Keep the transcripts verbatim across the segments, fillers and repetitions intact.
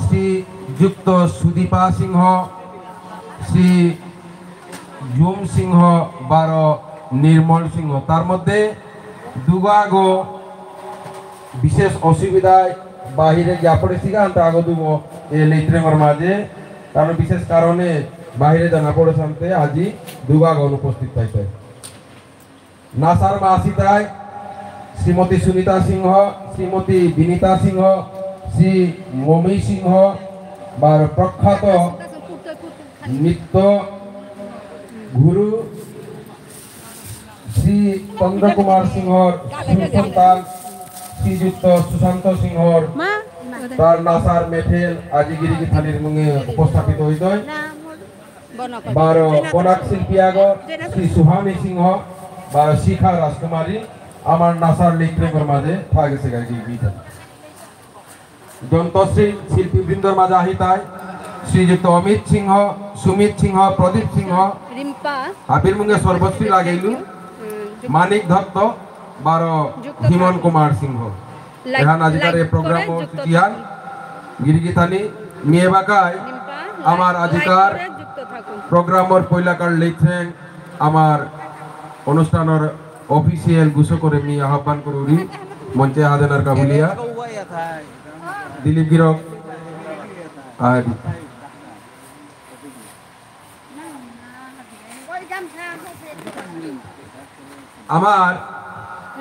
শ্রীযুক্ত সুদীপা সিংহ, শ্রী জুম সিংহ, বারো নির্মল সিংহ। তার মধ্যে দুগাগো বিশেষ অসুবিধায় বাহিরে গিয়া পড়েসিগা, আনতে আগো দুগো এ লেইত্রেঙর মাঝে, কারণ বিশেষ কারণে বাহিরে জানা পড়েসে আনতে আজি দুগাগো অনুপস্থিত থাইতে। নাসার মা আসিতাই শ্রীমতী সুনিতা সিংহ, শ্রীমতী বিনীতা সিংহ, শ্রী মমি সিংহ, বারো প্রখ্যাত নৃত্য গুরু শ্রী চন্দ্র কুমার সিংহর সুসন্তান শ্রীযুক্ত সুশান্ত সিংহর তার নাসার মেঠেল আজি গিরি গিথানির মুঙে উপস্থাপিত হইতই। বারো কনাক শিল্পী আগো শ্রী সুহানি সিংহ, বারো শিখা রাজকুমারী, আমার নাসার লেইত্রেঙর মাঝে থাকেসে গাই গিরি গিথানি। যন্ত্রশীল শিল্পীবৃন্দর মাঝে আহিতাই শ্রীযুক্ত অমিত সিংহ, সুমিত সিংহ, প্রদীপ সিংহ, রিম্পা। হাবির মুঙে সর্বশ্রী লাগাইলু, হুম, যুক্ত। মানিক দত্ত, বারো যুক্ত হিমন থাকুন। কুমার সিংহ। লাইক, এহান আজিকার লাইক এই প্রোগ্রাম করে যুক্ত চিয়ান থাকুন। গিরি গিথানি, মি এবাকাই রিম্পা, আমার লাইক, আজিকার লাইক করে যুক্ত থাকুন। প্রোগ্রামর পয়লাকার লেইত্রেং আমার অনুষ্ঠানর অফিসিয়াল গুসো করে মি আহ্বান করুরি মঞ্চে আহাদেনার কাবুলিয়া। দিলীপ গিরক। আর আমার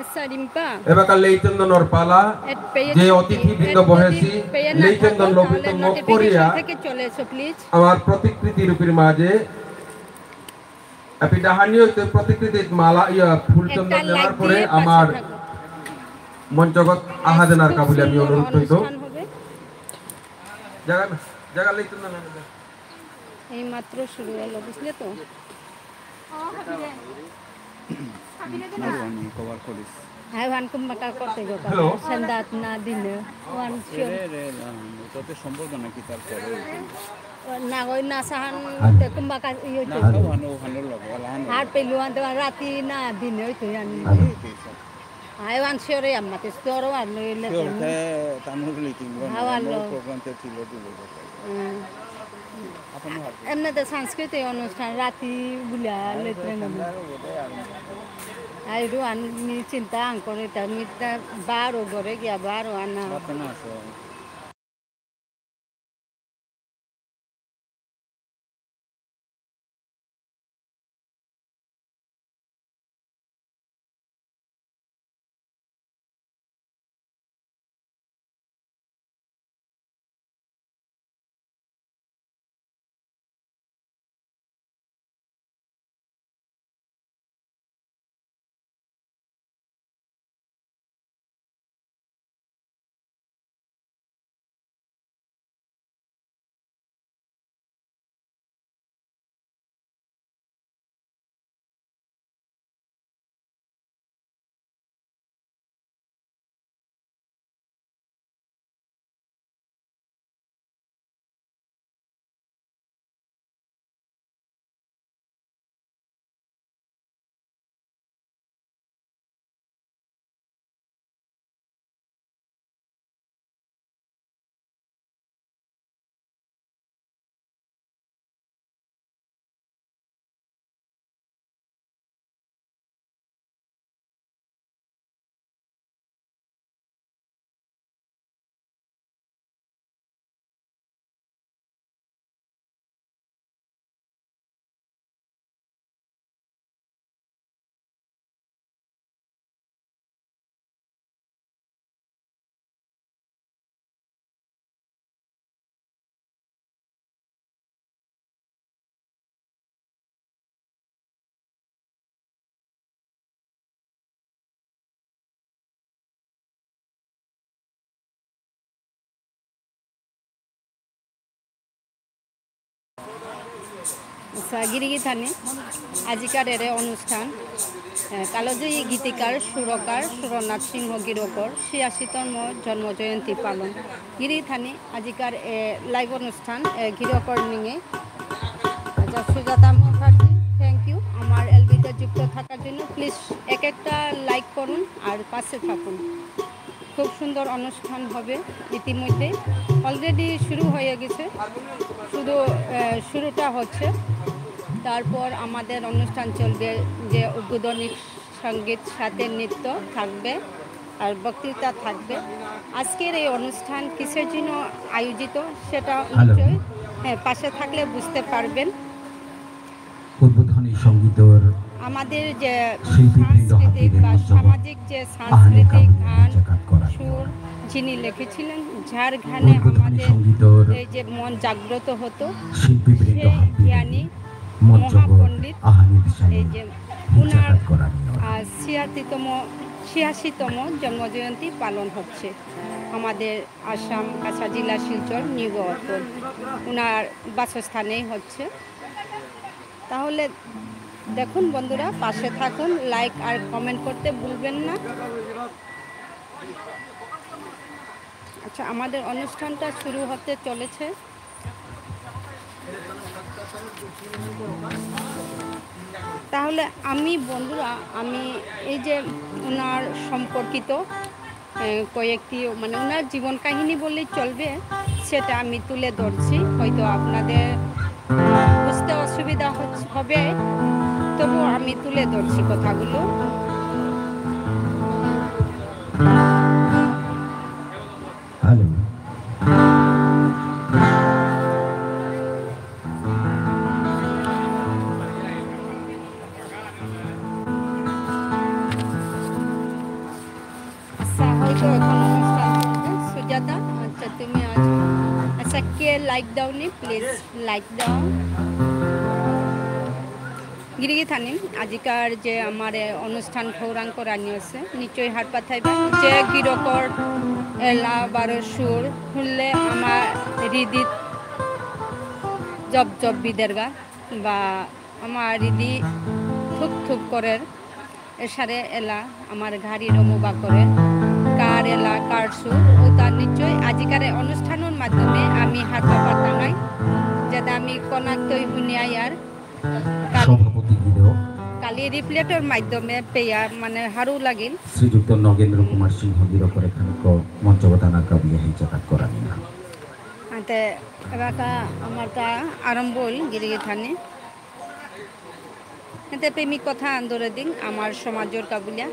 আচ্ছা, রিম্পা। এবাকা লেইচন্দনর পালা, এড পেয়ে যে যদি, অতিথিবৃন্দ এড যদি বহেসি, পেয়ে না লেইচন্দন থাকো, লবিত তাহলে মক করিয়া, notification থেকে চলে এসো, please। আমার প্রতিকৃতি রূপীর মাঝে এপি ডাহানি হইতে প্রতিকৃতিত মালা, ইয়া, ফুল চন্দন একটা দেওয়ার লাইক পরে দিয়ে আমার পাশে থাকো। মঞ্চগত আহাদেনার কাবুলি আমি অনুরোধ করতো। অনুষ্ঠান হবে। জায়গা, জায়গা লেইতে না লাগে। এই মাত্র শুরু হলো, বুঝলে তো? আই ওয়ান কুম্বাকা করতে গো, হ্যালো। সন্ধ্যাত না দিনে, ওয়ান শিওর। রে, রে, না, ওটাতে সম্বর্ধনা কি তার পরে? না, ওই নাসাহান তে কুম্বাকা ইয়ে না, হইতো। ওহানো, ওহানো লগে, ওহানো। আর পেলুয়ান তো রাতি না দিনে হইতো জানি। এই তো সব। আই ওয়ান শিওর, এই আম্মা তে store ওয়ান লইলে। শিওর তে তানুর লিটিং বন, হাওয়া আমার লো। Program তে ছিল দুই বছর। হুম। আপনি হারবে। এমনি তো সাংস্কৃতিক অনুষ্ঠান রাতি বুলিয়া লেত্রে না। আই রুয়ান মি চিন্তা আং করে তা মি তা বারো ঘরে গিয়া বারো আনা। বাতানা আছে। আচ্ছা, গিরিগিথানি, আজিকার এরে অনুষ্ঠান, এ, কালজয়ী গীতিকার, সুরকার সুরনাথ সিংহ গিরকর ছিয়াশিতম জন্ম জয়ন্তী পালন। গিরিগিথানি, আজিকার, এ, live অনুষ্ঠান, এ, গিরকর নিঙে। আচ্ছা, সুজাতা মুখার্জি, thank you আমার এলবিতে যুক্ত থাকার জন্য। Please এক একটা like করুন আর পাশে থাকুন। খুব সুন্দর অনুষ্ঠান হবে ইতিমধ্যে, অলরেডি শুরু হয়ে গেছে, শুধু আহ, শুরুটা হচ্ছে। তারপর আমাদের অনুষ্ঠান চলবে, যে উদ্বোধনী সঙ্গীত, সাথে নৃত্য থাকবে আর বক্তৃতা থাকবে। আজকের এই অনুষ্ঠান কিসের জন্য আয়োজিত সেটা হ্যালো। নিশ্চয়ই, হ্যাঁ, পাশে থাকলে বুঝতে পারবেন। উদ্বোধনী সঙ্গীতর আমাদের যে শিল্পীবৃন্দ সাংস্কৃতিক হাবিরে বা মঞ্চগত সামাজিক যে আহানি সাংস্কৃতিক কাবুলিয়া গান, জাকাত করা সুর যিনি লিখেছিলেন, যার গানে উদ্বোধনী আমাদের সঙ্গীতর এই যে মন জাগ্রত হতো, শিল্পীবৃন্দ সেই হাবিরে জ্ঞানী মঞ্চগত মহাপণ্ডিত আহানি দিশানি এই যে উনার, জাকাত করা নিয়ে। আহ, ছিয়াশিতম, ছিয়াশিতম জন্মজয়ন্তী পালন হচ্ছে আমাদের আসাম কাছাড় জেলা শিলচর নিউ গহরপুর। উনার বাসস্থানেই হচ্ছে। তাহলে দেখুন বন্ধুরা, পাশে থাকুন, লাইক আর কমেন্ট করতে ভুলবেন না। আচ্ছা, আমাদের অনুষ্ঠানটা শুরু হতে চলেছে। তাহলে আমি বন্ধুরা, আমি এই যে ওনার সম্পর্কিত, এ, কয়েকটি, মানে, ওনার জীবন কাহিনী বললেই চলবে, সেটা আমি তুলে ধরছি। হয়তো আপনাদের বুঝতে অসুবিধা হচ্ছে, হবে, তবুও আমি তুলে ধরছি কথাগুলো। হ্যালো। আচ্ছা, হয়তো এখন অনুষ্ঠান চলছে। সুজাতা, আচ্ছা, তুমি আজ, আচ্ছা, কে লাইক দাওনি, প্লিজ লাইক দাও। গিরিগিথানি, আজিকার যে আমার, এ, অনুষ্ঠান খৌরাং করানি আছে, নিশ্চয়ই হারপা থাইবা। যে গিরকর এলা বারো সুর হুনলে আমার হৃদিত জব জব বিদেরগা বা আমার হৃদি থুপ থুপ করের। এসারে এলা আমার গাড়ি রমুবা করের। কার এলা, কার সুর, ও তার নিশ্চয় আজিকার এ অনুষ্ঠানর মাধ্যমে আমি হারপা পাতাঙাই, যেটা আমি কনাক্তই হুনিয়াই আর। সভাপতি গিরক। কালি রিপ্লেটর মাধ্যমে পেয়া মানে হারু লাগিল। শ্রীযুক্ত নগেন্দ্র কুমার সিংহ গিরকরে খানিক মঞ্চবতানা কাবিয়া হে জাকাত করানি না। আতে এবাকা আমার তা আরম্ভ হইল গিরিগিথানি। এতে প্রেমিক কথা আন্দোলন দিন আমার সমাজর কাবুলিয়া।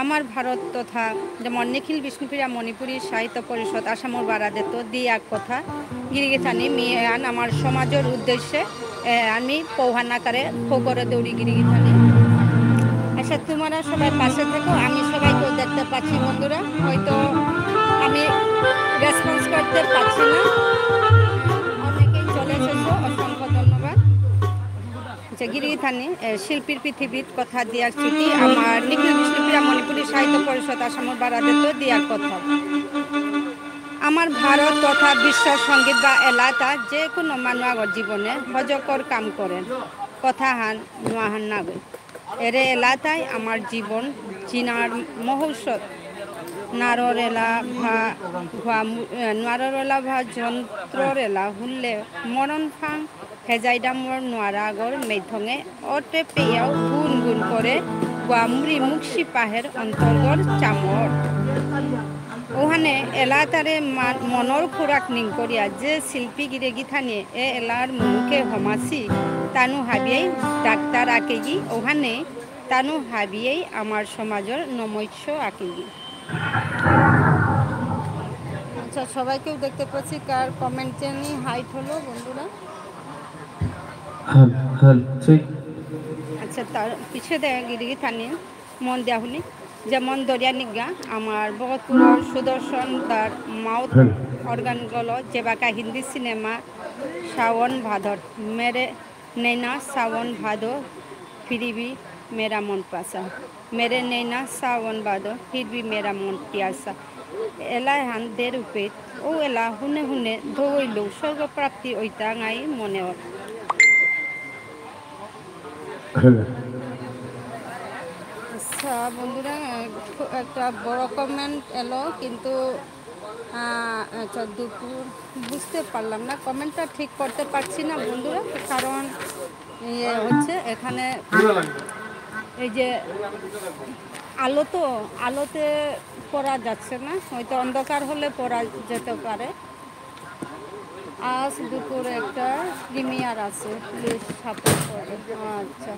আমার ভারত তথা যেমন নিখিল বিষ্ণুপ্রিয়া মণিপুরী সাহিত্য পরিষদ আসামর বারাদেত দিয়া কথা গিরিগিথানি মি আন আমার সমাজর উদ্দেশ্যে, এ, আমি পৌহানা করে ফোকরে দৌড়ি গিরিগিথানি। আচ্ছা, তোমরা সবাই পাশে থেকো, আমি সবাইকেও দেখতে পাচ্ছি বন্ধুরা, হয়তো আমি রেসপন্স করতে পারছি না। অনেকেই চলে এসেছো, অসংখ্য ধন্যবাদ। আচ্ছা, গিরিগিথানি, এ, শিল্পীর পৃথিবীত কথা দিয়াক চুটি, আমার নিখিল বিষ্ণুপ্রিয়া মণিপুরী সাহিত্য পরিষদ আসামর বারাদেত দিয়াক কথা। আমার ভারত তথা বিশ্ব সঙ্গীত বা এলাতা যে কোনো মানু আগর জীবনে হজকর কাম করেন, কথা হান নোয়াহান নাগই। এরে এলাতাই আমার জীবন জিনার মহৌষধ। নারর এলা ভা, ভা, এ, নারর এলা ভা যন্ত্রর এলা হুনলে মরণ ফাং হেজাইডামর নোয়ারাগর মেইথঙে অটে পেয়াও গুন গুন করে গুয়ামুরি মুক্সি পাহের অন্তর্গর চামর। ওহানে এলাতারে মা-, মনর খোরাক নিংকরিয়া যে শিল্পী গিরেগিথানিয়ে এ এলার মুখে হমাসি তানু হাবিয়াই ডাক্তার আকেগি, ওহানে তানু হাবিয়াই আমার সমাজর নমস্য আকেগি। আচ্ছা, সবাইকেও দেখতে পাচ্ছি, কার কমেন্ট জানি হাইট হলো বন্ধুরা। Hello, hello, check. আচ্ছা, তার পিছে দেয় গিরিগিথানি মন দেয়া হুনি, যেমন দরিয়া নিগা, আমার ভগতপুরর সুদর্শন দার মাউথ হ্যালো। অর্গান গলো, যেবাকা হিন্দি সিনেমা সাওন ভাদর, মেরে নেনা সাওন ভাদো, ফিরিবি মেরা মন পাসা। মেরে নেনা সাওন বাদো, ফির ভি মেরা মন পিয়াসা। এলাহান দের উপে, ও এলা হুনে হুনে ধোইলো স্বর্গ প্রাপ্তি ওইতা ঙাই মনে অর। হ্যাঁ। আচ্ছা বন্ধুরা, খুব একটা বড় কমেন্ট এলো, কিন্তু, আহ, আচ্ছা, দুপুর বুঝতে পারলাম না, কমেন্টটা ঠিক করতে পারছি না বন্ধুরা, কারণ ইয়ে হচ্ছে এখানে এই যে আলো তো, আলোতে পড়া যাচ্ছে না, হয়তো অন্ধকার হলে পড়া যেতে পারে। আজ দুপুর একটা প্রিমিয়ার আছে, প্লিজ সাপোর্ট করবে। আচ্ছা।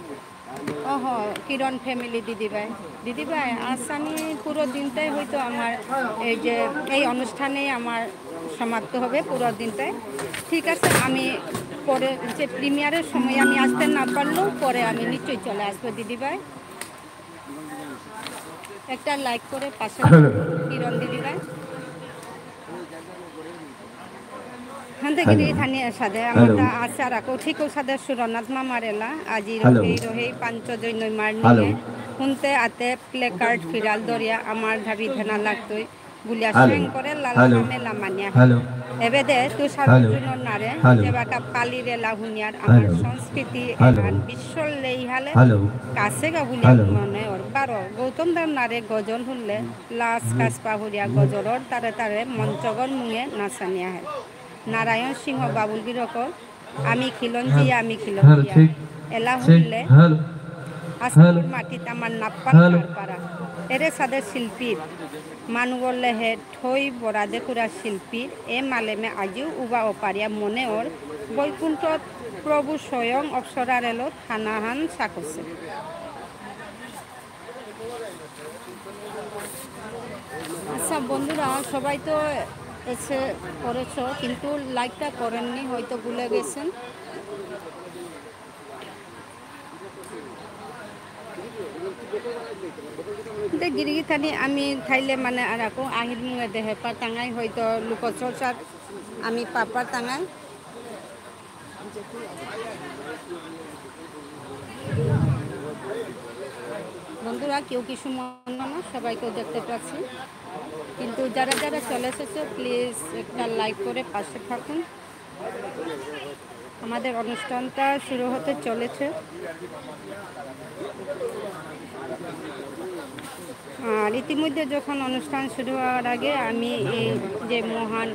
ওহো, কিরণ ফ্যামিলি দিদিভাই। দিদিভাই, আজ আমি পুরো দিনটাই হয়তো আমার এই যে এই অনুষ্ঠানে আমার সমাপ্ত হবে পুরো দিনটাই। ঠিক আছে, আমি পরে যে প্রিমিয়ারের সময় আমি আসতে না পারলেও পরে আমি নিশ্চয়ই চলে আসবো দিদিভাই। একটা লাইক করে পাশে হ্যালো। কিরণ দিদিভাই। হান থেকে হ্যালো। গিরি থানি সাদে আমার হ্যালো। তা আছে আর আকো ঠিক ও সাদে সুরনাথ মামার এলা আজি হ্যালো। রহেই রহেই পাঞ্চ জৈন মার হ্যালো। নিয়ে হুনতে আতে প্লে কার্ড ফিরাল দরিয়া আমার ধাবি ধেনা লাগতই বুলিয়া হ্যালো। স্বয়ং করে লাল হ্যালো। মামে লামানিয়া। হ্যালো। এবে দে তুষার হ্যালো। জুনর নারে হ্যালো। যেবাকা পালি রেলা হুনিয়ার আমার হ্যালো। সংস্কৃতি হ্যালো। এহান বিশ্বর লেইহালে হ্যালো। কাছে গা বুলিয়া হ্যালো। মনে ওর বারো গৌতম দার নারে গজল হুনলে লাস কাস পাহুরিয়া গজলর তারে তারে মঞ্চগর মুঙে নাচানিয়া হে। নারায়ণ সিংহ বাবুল গিরকর আমি খিলঞ্জিয়া, আমি খিলঞ্জিয়া। এলা হুনলে আজকের মাটিত আমার নাপ্পান পারা। এরে সাদে শিল্পীর মানু বললে হে ঠই বরাদে কুরা শিল্পীর এ মালেমে আজিও উবা অপারিয়া মনে ওর বৈকুণ্ঠত প্রভু স্বয়ং অপ্সরার এলো থানাহান সাকসে। আচ্ছা বন্ধুরা, সবাই তো এসে পড়েছ, কিন্তু লাইকটা করেননি, হয়তো ভুলে গেছেন। দে গিরিগিথানি আমি থাইলে মানে আর আকো আহির মুঙে দেহে পারতাঙাই, হয়তো লোকচর্চার আমি পাপারতাঙাই। বন্ধুরা, কেউ কিছু মনে না, সবাইকেও দেখতে পাচ্ছি, কিন্তু যারা যারা চলে এসেছো, প্লিজ একটা লাইক করে পাশে থাকুন। আমাদের অনুষ্ঠানটা শুরু হতে চলেছে। আর ইতিমধ্যে যখন অনুষ্ঠান শুরু হওয়ার আগে আমি এই যে মহান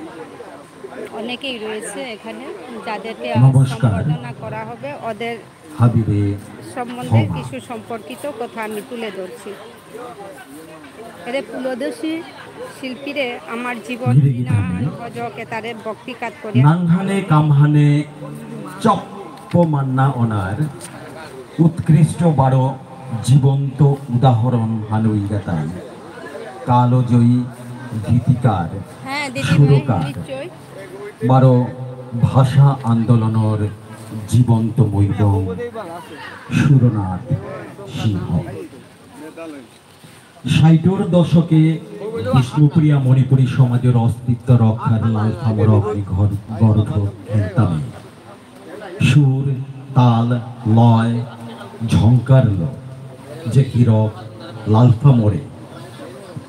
অনেকেই রয়েছে এখানে, যাদেরকে আজ নমস্কার। সম্বর্ধনা করা হবে, ওদের হাবিবে সম্বন্ধে হমা। কিছু সম্পর্কিত কথা আমি তুলে ধরছি। এরে পুলদেশী শিল্পীরে আমার জীবন গিরি গিথানি। বিনা ভজকে তারে ভক্তি কাত করে। নাংহানে কামহানে চপ্প মান্না অনার উৎকৃষ্ট বারো জীবন্ত উদাহরণ হানুইগাতাই। কালজয়ী গীতিকার, হ্যাঁ, দিদি ভাই, সুরকার, নিশ্চয়। বারো ভাষা আন্দোলনর জীবন্ত মৈবং সুরনাথ সিংহ। ষাটর দশকে বিষ্ণুপ্রিয়া মণিপুরী সমাজর অস্তিত্ব রক্ষার লালফামর অগ্নিগর্ভ খেলতামে। সুর, তাল, লয়, ঝংকারলো যে গিরক লালফামরে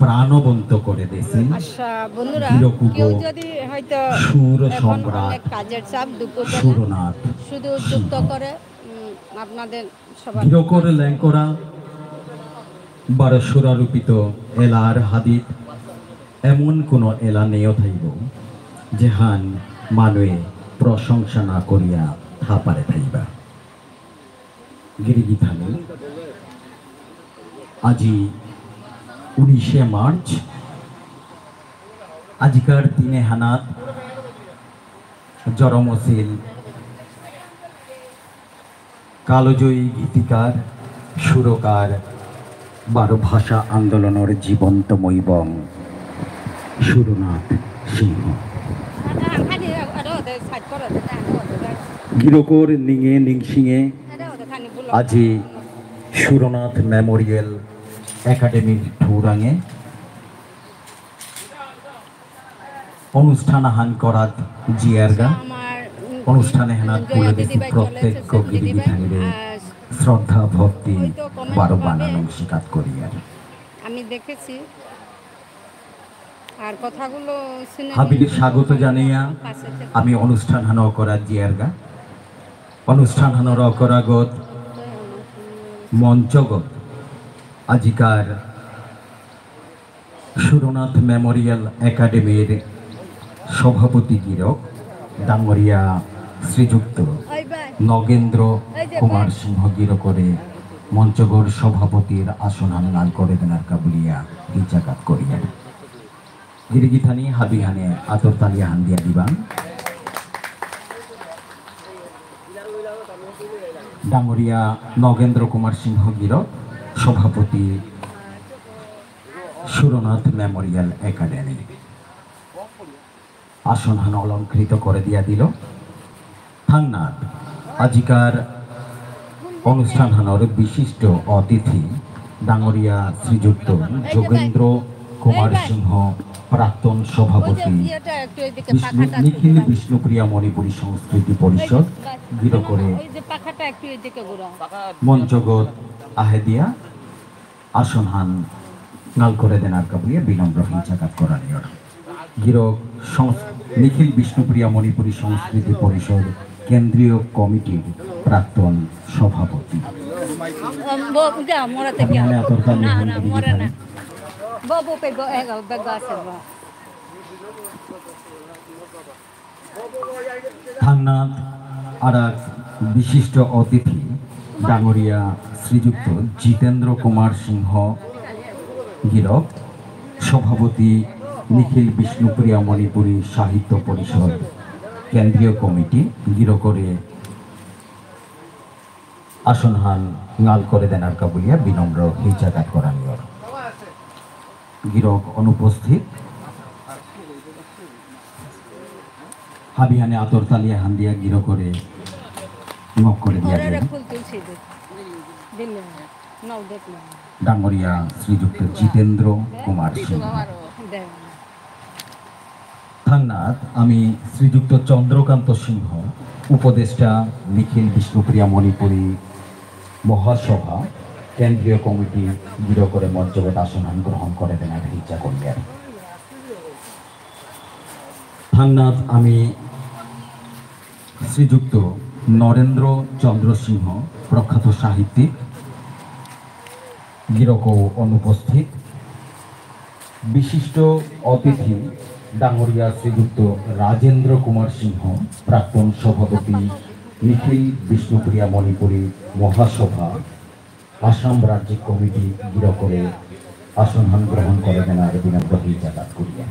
প্রাণবন্ত করে দেসিল। আচ্ছা, বন্ধুরা, গিরকুগো কেউ যদি হয়তো সুর এখন সম্রাট অনেক কাজের চাপ, দুঃখ পেলে সুরনাথ শুধু যুক্ত সিংহ। করে, উম, আপনাদের সবার গিরকর লেংকরা বারো সুরারোপিত এলার হাদিত এমন কোনো এলা নেও থাইব, যেহান মানুয়ে প্রশংসা না করিয়া থাপারে থাইবা। গিরিগিথানি, আজি উনিশে মার্চ, আজিকার দিনে হানাত জরমসিল কালজয়ী গীতিকার, সুরকার, বারো ভাষা আন্দোলনর জীবন্ত মৈবং সুরনাথ সিংহ। গিরকর নিঙে নিংসিঙে আজি সুরনাথ মেমোরিয়াল একাডেমির ঠুরাঙে অনুষ্ঠান আহান করাত জিয়ারগা। আমার, উম, অনুষ্ঠানে হানাত জয়া পুলে দিদি বেশি ভাই চলে প্রত্যেক এসেছে, গিরি দিদি ভাই। গিথানিরে আহ, শ্রদ্ধা ভক্তি হয়তো comment বারো পাবে। বানানো শিকাত করিয়ার। আমি দেখেছি। আর কথাগুলো শুনে হাবিরে স্বাগত জানিয়া পাশে থেকে আমি অনুষ্ঠান হানো করাত জিয়ারগা। অনুষ্ঠান হানো করাগত মঞ্চগত আজিকার সুরনাথ মেমোরিয়াল একাডেমির সভাপতি গিরক ডাঙরিয়া শ্রীযুক্ত নগেন্দ্র কুমার সিংহ গিরকরে মঞ্চগর সভাপতির আসনহান লাল করে দেনার কাবুলিয়া হিচাকাত করিয়ার। গিরিগিথানি হাবিহানে আতর তালিয়া হান দিয়া দিবাং। ডাঙরিয়া নগেন্দ্র কুমার সিংহ গিরক, সভাপতি সুরনাথ মেমোরিয়াল একাডেমি। আসনহান অলংকৃত করে দিয়া দিল। থাংনাত আজিকার অনুষ্ঠানহানর বিশিষ্ট অতিথি ডাঙরিয়া শ্রীযুক্ত যোগেন্দ্র কুমার সিংহ, প্রাক্তন সভাপতি বিষ্ণু-, নিখিল বিষ্ণুপ্রিয়া মণিপুরী সংস্কৃতি পরিষদ, গিরকরে মঞ্চগত আহেদিয়া আসনহান নাল করে দেনার কাবুলিয়া বিনম্র হিংসাকাত করানিয়র। গিরক সংস-, নিখিল বিষ্ণুপ্রিয়া মণিপুরী সংস্কৃতি পরিষদ কেন্দ্রীয় কমিটির প্রাক্তন সভাপতি। উম, ব-, উদা, মোরা থেকে। হাবিহানে আতর তালি না, হান না, মোরা না। ব-, ব-, বেগ, এ, বেগ আছে, ব-। থাংনাত আরাক বিশিষ্ট অতিথি ডাঙরিয়া শ্রীযুক্ত জিতেন্দ্র কুমার সিংহ গিরক, সভাপতি নিখিল বিষ্ণুপ্রিয়া মণিপুরী সাহিত্য পরিষদ কেন্দ্রীয় কমিটি, গিরকরে আসনহান নাল করে দেনার কাবুলিয়া বিনম্র হিংসাকাত করানিয়র। গিরক অনুপস্থিত। হাবিহানে আতর তালিয়া হান দিয়া গিরকরে নক করে দিয়া গেল। ডাঙরিয়া শ্রীযুক্ত জিতেন্দ্র কুমার সিংহ। থাংনাত আমি শ্রীযুক্ত চন্দ্রকান্ত সিংহ, উপদেষ্টা নিখিল বিষ্ণুপ্রিয়া মণিপুরী মহাসভা কেন্দ্রীয় কমিটি গিরকরে মঞ্চগত আসনহান গ্রহণ করে দেনার হিংসা করিয়ার। থাংনাত আমি শ্রীযুক্ত নরেন্দ্র চন্দ্র সিংহ, প্রখ্যাত সাহিত্যিক, গিরকও অনুপস্থিত। বিশিষ্ট অতিথি ডাঙরিয়া শ্রীযুক্ত রাজেন্দ্র কুমার সিংহ, প্রাক্তন সভাপতি নিখিল বিষ্ণুপ্রিয়া মণিপুরী মহাসভা, আসাম রাজ্যিক কমিটি, গিরকরে আসনহান গ্রহণ করে দেনার বিনম্র হিংসাকাত করিয়া।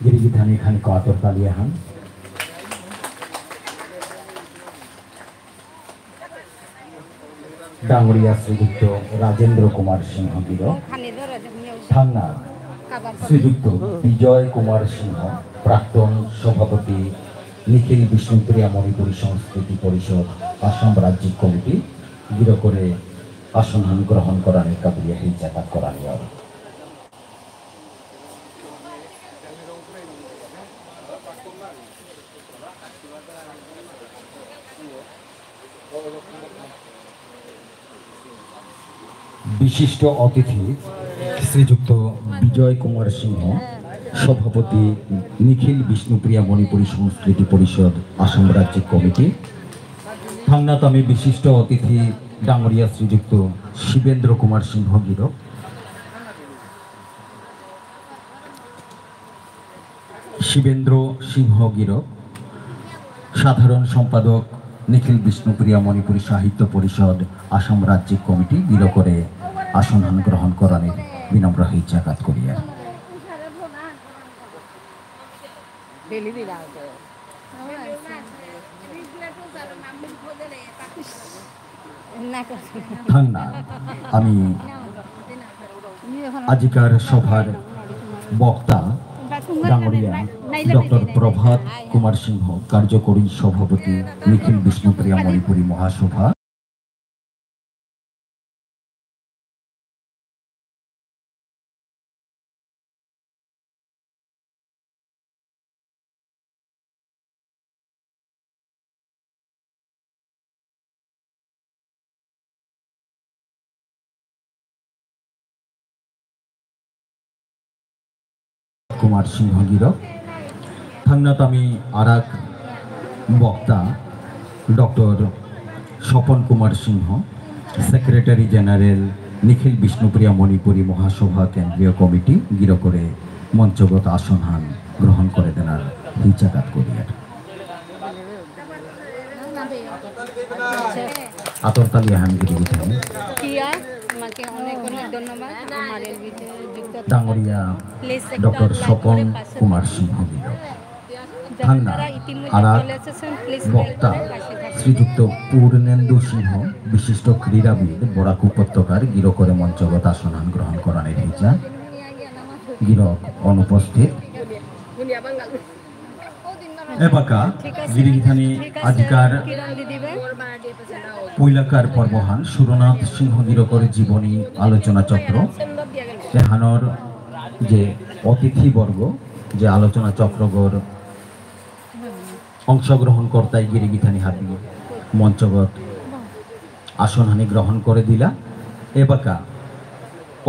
গিরিগিথানি খানি আতর তালিয়া হান। ডাঙরিয়া শ্রীযুক্ত রাজেন্দ্র কুমার সিংহ গিরক, থাংনা শ্রীযুক্ত বিজয় কুমার সিংহ, প্রাক্তন সভাপতি নিখিল বিষ্ণুপ্রিয়া মণিপুরী সংস্কৃতি পরিষদ আসাম রাজ্যিক কমিটি, গিরকরে আসনহান গ্রহণ করানির কাবুলিয়া হিংসাকাত করানিয়র। বিশিষ্ট অতিথি শ্রীযুক্ত বিজয় কুমার সিংহ, সভাপতি নিখিল বিষ্ণুপ্রিয়া মণিপুরী সংস্কৃতি পরিষদ আসাম রাজ্যিক কমিটি। থাংনাত আমি বিশিষ্ট অতিথি ডাঙরিয়া শ্রীযুক্ত শিবেন্দ্র কুমার সিংহ গিরক, শিবেন্দ্র সিংহ গিরক, সাধারণ সম্পাদক নিখিল বিষ্ণুপ্রিয়া মণিপুরী সাহিত্য পরিষদ আসাম রাজ্যিক কমিটি গিরকরে আসনহান গ্রহণ করানির বিনম্র হিংসাকাত করিয়ার। থাংনা আমি আজিকার সভার বক্তা ডাঙরিয়া ডক্টর প্রভাত কুমার সিংহ, কার্যকরী সভাপতি নিখিল বিষ্ণুপ্রিয়া মণিপুরী মহাসভা। কুমার সিংহ গিরক। থাংনাত আমি আরাক বক্তা ডক্টর স্বপন কুমার সিংহ, সেক্রেটারি জেনারেল নিখিল বিষ্ণুপ্রিয়া মণিপুরী মহাসভা কেন্দ্রীয় কমিটি গিরকরে মঞ্চগত আসনহান গ্রহণ করে দেনার হিংসাকাত করিয়ার। আতর তালি আহান গিরি গিথানি। কিয়া, তোমাকে অনেক অনেক ধন্যবাদ আমার এই ভিডিও যুক্ত ডাঙরিয়া ডক্টর স্বপন কুমার সিংহ গিরক। থাংনা আরাক বক্তা শ্রীযুক্ত পূর্ণেন্দু সিংহ, বিশিষ্ট ক্রীড়াবিদ, বরাক উপত্যকার গিরকরে মঞ্চগত আসনহান গ্রহণ করানির হিজা। গিরক অনুপস্থিত। এবাকা গিরিগিথানি আজিকার পৈলাকার পর্বহান সুরনাথ সিংহ গিরকর জীবনী আলোচনা চক্র। এহানর যে অতিথিবর্গ, যে আলোচনা চক্রগর অংশগ্রহণ কর্তাই গিরিগিথানি হাবি মঞ্চগত আসনহানি গ্রহণ করে দিলা। এবাকা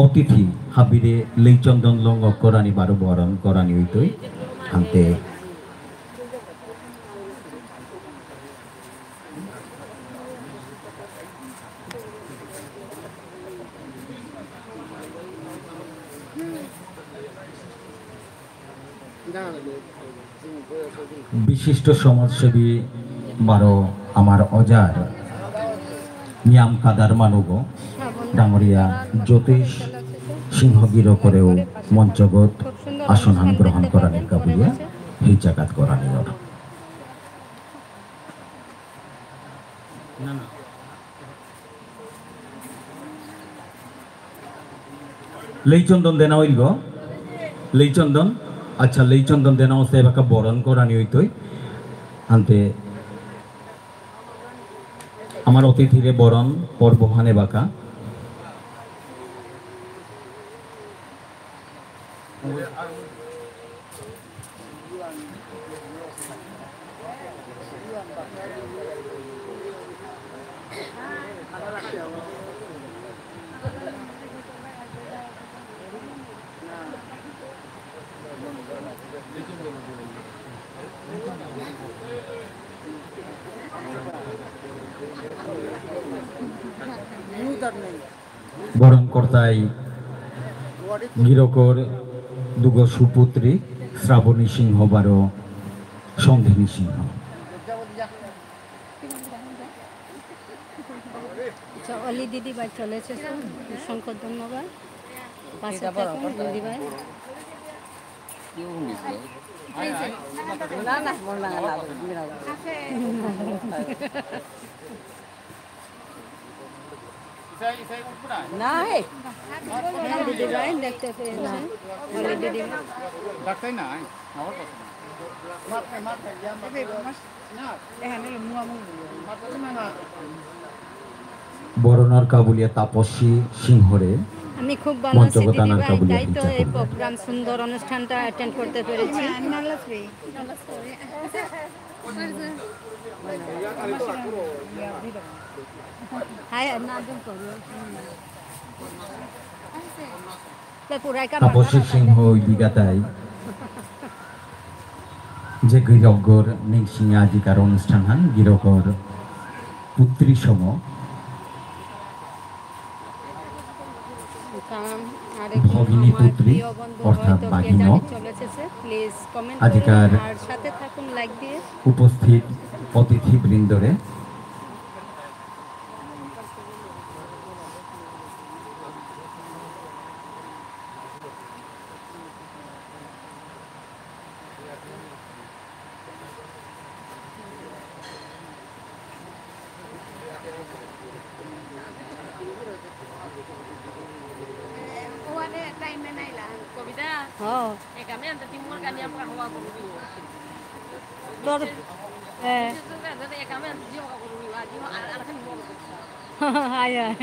অতিথি হাবিরে লেইচন্দন লঙ্গ করানি বারো বরণ করানি হইতই। হান্তে বিশিষ্ট সমাজসেবী বারো আমার অজার নিয়াম কাদার মানুগ ডাঙরিয়া জ্যোতিষ সিংহ গিরকরেও মঞ্চগত আসনহান গ্রহণ করানির কা বুলিয়া হিজাকাত করানি অর। লেইচন্দন দেনা হইল গো। লেইচন্দন, আচ্ছা, লেইচন্দন দেনা হচ্ছে এবাকা বরণ করানি হইতই। আনতে আমার অতিথিরে বরণ পর্বহান এবাকা। বরণ কর্তাই গিরকর দুগো সুপুত্রী শ্রাবণী সিংহ বারো সন্ধিনী সিংহ। আচ্ছা, অলি দিদি ভাই চলে এসেছেন, অসংখ্য ধন্যবাদ। পাশে থাকুন দিদি ভাই। না, না, মন লাগা না, না। না, হে। দিদি ভাই দেখতে পেয়েছেন, অলি দিদি ভাই। ডাক্তার না, আমার কাছে না। বরণর কা বুলিয়া তাপসী সিংহরে আমি খুব ভালো আছি মঞ্চগত দিদি আনার কা ভাই, বুলিয়া তাই তো হিংসা এই করি। প্রোগ্রাম সুন্দর অনুষ্ঠানটা অ্যাটেন্ড করতে পেরেছি। হাই, না, একদম করো। তাপসী সিংহ ইদিগাতাই যে গিরকগর নিংসিং আজিকার অনুষ্ঠান হান গিরকর পুত্রী সম ভগিনী পুত্রী অর্থাৎ বাগিন আজিকার উপস্থিত অতিথি বৃন্দরে কবিতা। হ। একামে আনতে তিমুর কানি আমরা হওয়া করবি। তোর, এ। একামে আনতে জিও করবি, আর, আর খানি মনে করবি। আয়, আয়।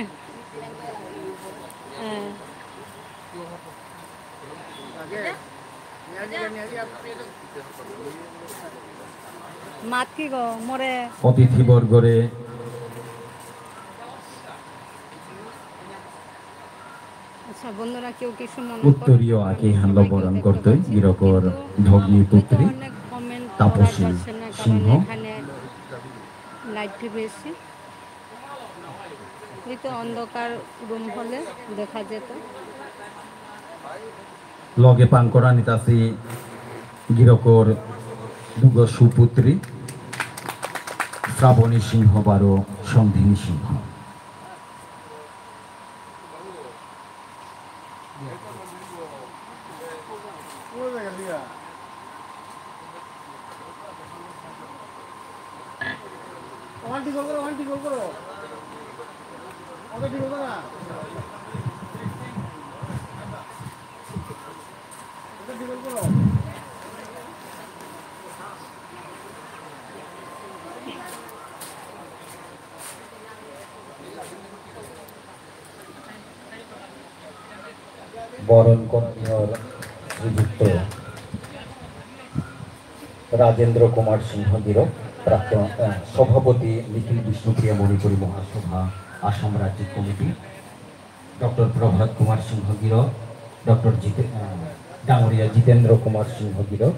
এ। মাত কি গো, মোরে। অতিথিবর্গরে আচ্ছা, বন্ধুরা, কেউ কিছু মনে করবেন না। উত্তরীয় আকেইহানলো বরণ করতই গিরকর ভগ্নী পুত্রী তাপসী সিংহ। লাইভ টিভি এসে। এই তো অন্ধকার রুম হলে দেখা যেত। লগে পাং করানিত আসি গিরকর দুগো সুপুত্রী শ্রাবণী সিংহ বারো সন্ধিনী সিংহ। ওখান ঠিক করো, ওখান ঠিক করো। ওকে ঠিক করো না। ওকে ঠিক করো। বরণ কর্মীর শ্রীযুক্ত রাজেন্দ্র কুমার সিংহ গিরক, প্রাক্তন, আহ, সভাপতি নিখিল বিষ্ণুপ্রিয়া মণিপুরী মহাসভা আসাম রাজ্যিক কমিটি, ডক্টর প্রভাত কুমার সিংহ গিরক, ডক্টর জিতে-, আহ, ডাঙরিয়া জিতেন্দ্র কুমার সিংহ গিরক,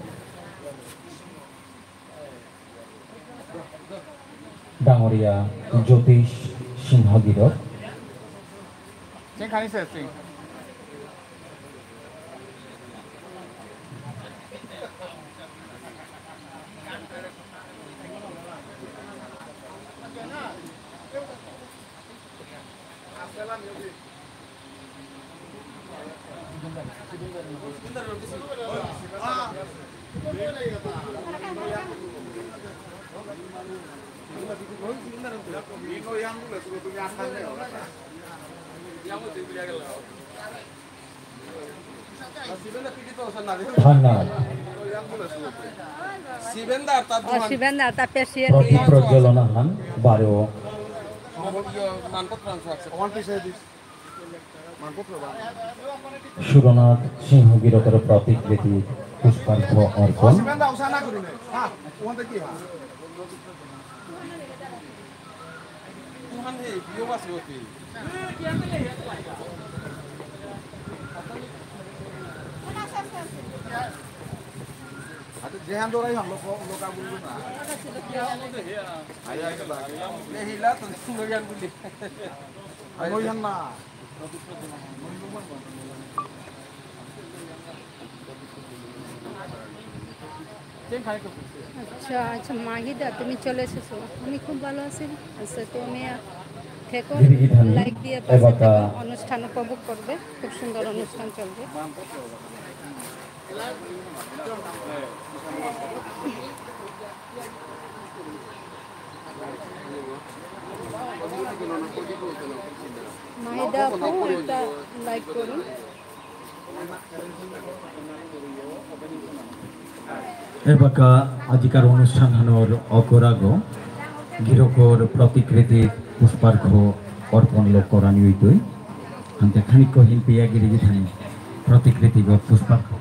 ডাঙরিয়া জ্যোতিষ সিংহ গিরক। ধন্যবাদ। শিবেন্দার তার ও, শিবেন্দার তার পেশিয়ে প্রদীপ প্রজ্বলন আহান বারো। মানপত্র আনছো আছে। সুরনাথ সিংহ গিরকর প্রতিকৃতি পুষ্পার্ঘ্য অর্পণ। আচ্ছা, যেহান দৌড়াই হলো, লোকা বলবো না। আই, আই, আই। এ হিলা তো সুন্দর গান বলি। আই, ওই হান না। আচ্ছা, আচ্ছা, মাহিদা, তুমি চলে এসেছো। আমি খুব ভালো আছি। আচ্ছা, তুমি, আহ, থেকো, গিরিগিথানি, like দিয়ে পাশে এবাকা থেকো, অনুষ্ঠান উপভোগ করবে। খুব সুন্দর অনুষ্ঠান চলবে। মাহিদা আপু, একটা like করুন। এবাকা আজিকার অনুষ্ঠানহানর অকরাগ গিরকর প্রতিকৃতি পুষ্পার্ঘ্য অর্পণ লো করানি হইতই। হানতে খানিক কহিন পিয়া গিরিগিথানি প্রতিকৃতিগ পুষ্পার্ঘ্য।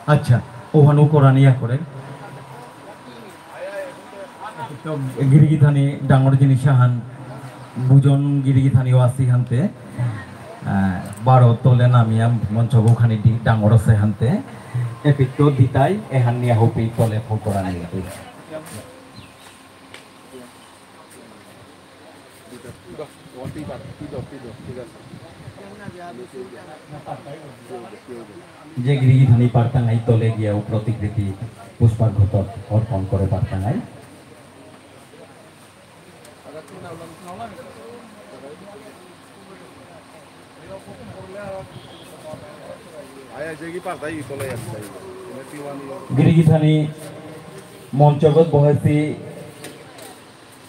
আচ্ছা, ওহানো করানি আকরে। তো গিরিগিথানি ডাঙর জিনিস আহান, বুজন গিরিগিথানিও আসি হানতে, আহ, বারো তলে নামিয়া মঞ্চগ খানি ডি-, ডাঙর আছে হানতে, এপিত্ত দিতাই এহান নিয়া হপি তলে ফকরা নিয়ে। যে গিরিগিথানি পারতাঙাই তলে গিয়াও প্রতিকৃতি পুষ্পার্ঘ্য অর্পণ করে পারতাঙাই। গিরিগিথানি মঞ্চগত বহেসি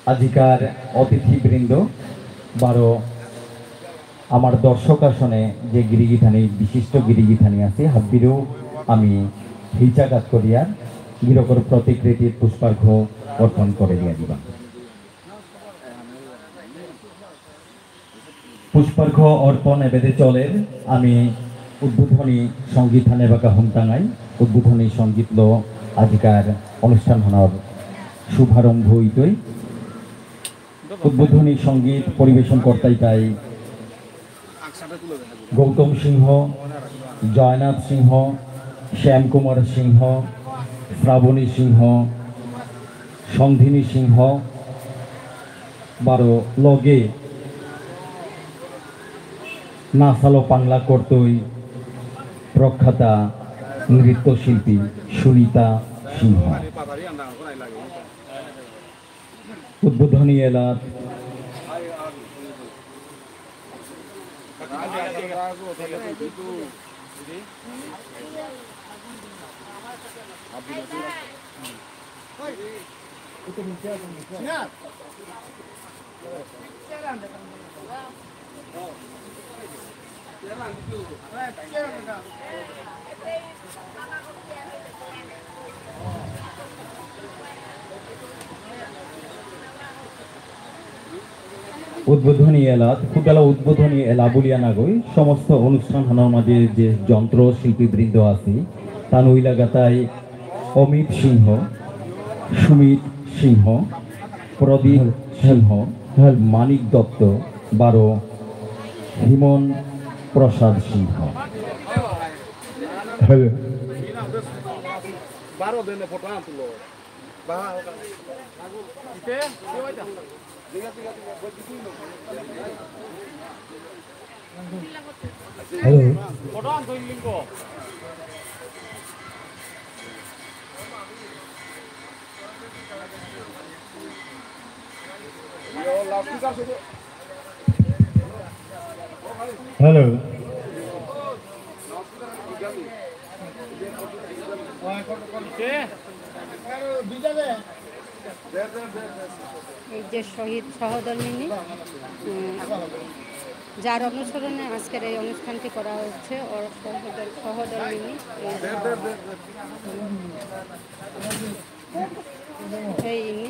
আজিকার অতিথিবৃন্দ, বারো আমার দর্শক আসনে যে গিরিগিথানি, বিশিষ্ট গিরিগিথানি আছে, হাব্বিরেও আমি হিচাকাত করিয়ার গিরকর প্রতিকৃতি পুষ্পার্ঘ্য অর্পণ করে দিয়া দিবা। পুষ্পার্ঘ্য অর্পণ এবেদে চলের। আমি উদ্বোধনী সঙ্গীত হানে বাকা হুনতাঙাই। উদ্বোধনী সঙ্গীত লো আজিকার অনুষ্ঠান হানর শুভারম্ভ হইতই। উদ্বোধনী সঙ্গীত পরিবেশন করতাই তাই গৌতম সিংহ, জয়নাথ সিংহ, শ্যামকুমার সিংহ, শ্রাবণী সিংহ, সন্ধিনী সিংহ, বারো লগে নাসালো পাংলা করতই প্রখ্যাতা নৃত্যশিল্পী সুনিতা সিংহ। উদ্বোধনী এলার উদ্বোধনী এলাত, খুদালা উদ্বোধনী এলা বুলিয়া নাগই, সমস্ত অনুষ্ঠান হানর মাঝে যে যন্ত্র শিল্পীবৃন্দ আছি, তানু ইলাগাতাই অমিত সিংহ, সুমিত সিংহ, প্রদীপ সিংহ, মানিক দত্ত, বারো হিমন প্রসাদ সিংহ। হ্যালো। হ্যালো। হ্যালো। এই যে শহীদ সহধর্মিনী, উম, যার অনুসরণে আজকের এই অনুষ্ঠানটি করা হচ্ছে, ওর সহধর্মিনী। এই ইনি।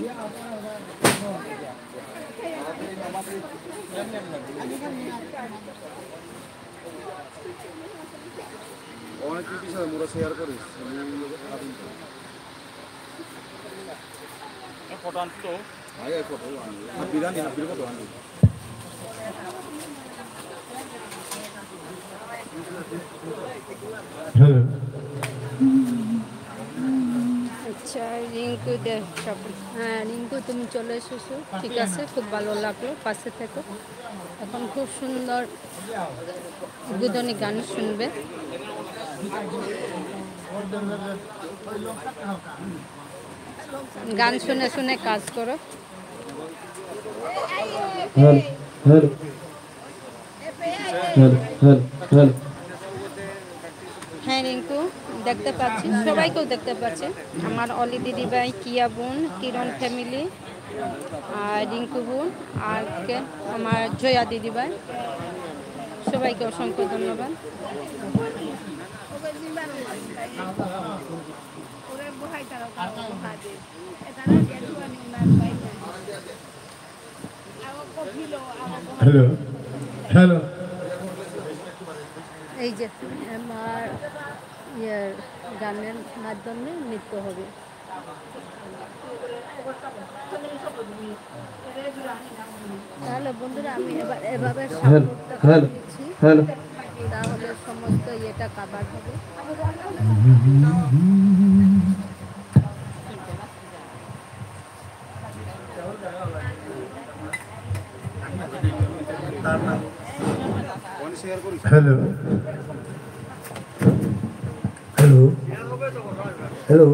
অনেক কিছু মোরা শেয়ার করিস। ফটো আনতো। আগে ফটো আনি। হাবির আনি, হাবির ফটো আনি। হ্যালো। আচ্ছা, রিঙ্কু দে, সব, হ্যাঁ, রিঙ্কু, তুমি চলে এসেছো, ঠিক আছে, খুব ভালো লাগলো, পাশে থেকো। এখন খুব সুন্দর উদ্বোধনী গান শুনবে। গান শুনে শুনে কাজ করো। Hello, hello. Hello, hello, hello. হ্যাঁ, রিঙ্কু, দেখতে পাচ্ছি, সবাইকেও দেখতে পাচ্ছি। আমার অলি দিদিভাই, কিয়া বোন, কিরণ ফ্যামিলি, আর রিঙ্কু বোন, আর কে, আমার জয়া দিদিভাই, সবাইকে অসংখ্য ধন্যবাদ। Hello, hello. এই যে আমার ইয়ের গানের মাধ্যমে নৃত্য হবে। তাহলে বন্ধুরা, আমি এবার এভাবে হ্যালো, সাপোর্টটা হ্যালো, দিচ্ছি, হ্যালো। তাহলে সমস্ত ইয়েটা কভার হবে। Hello, hello, hello.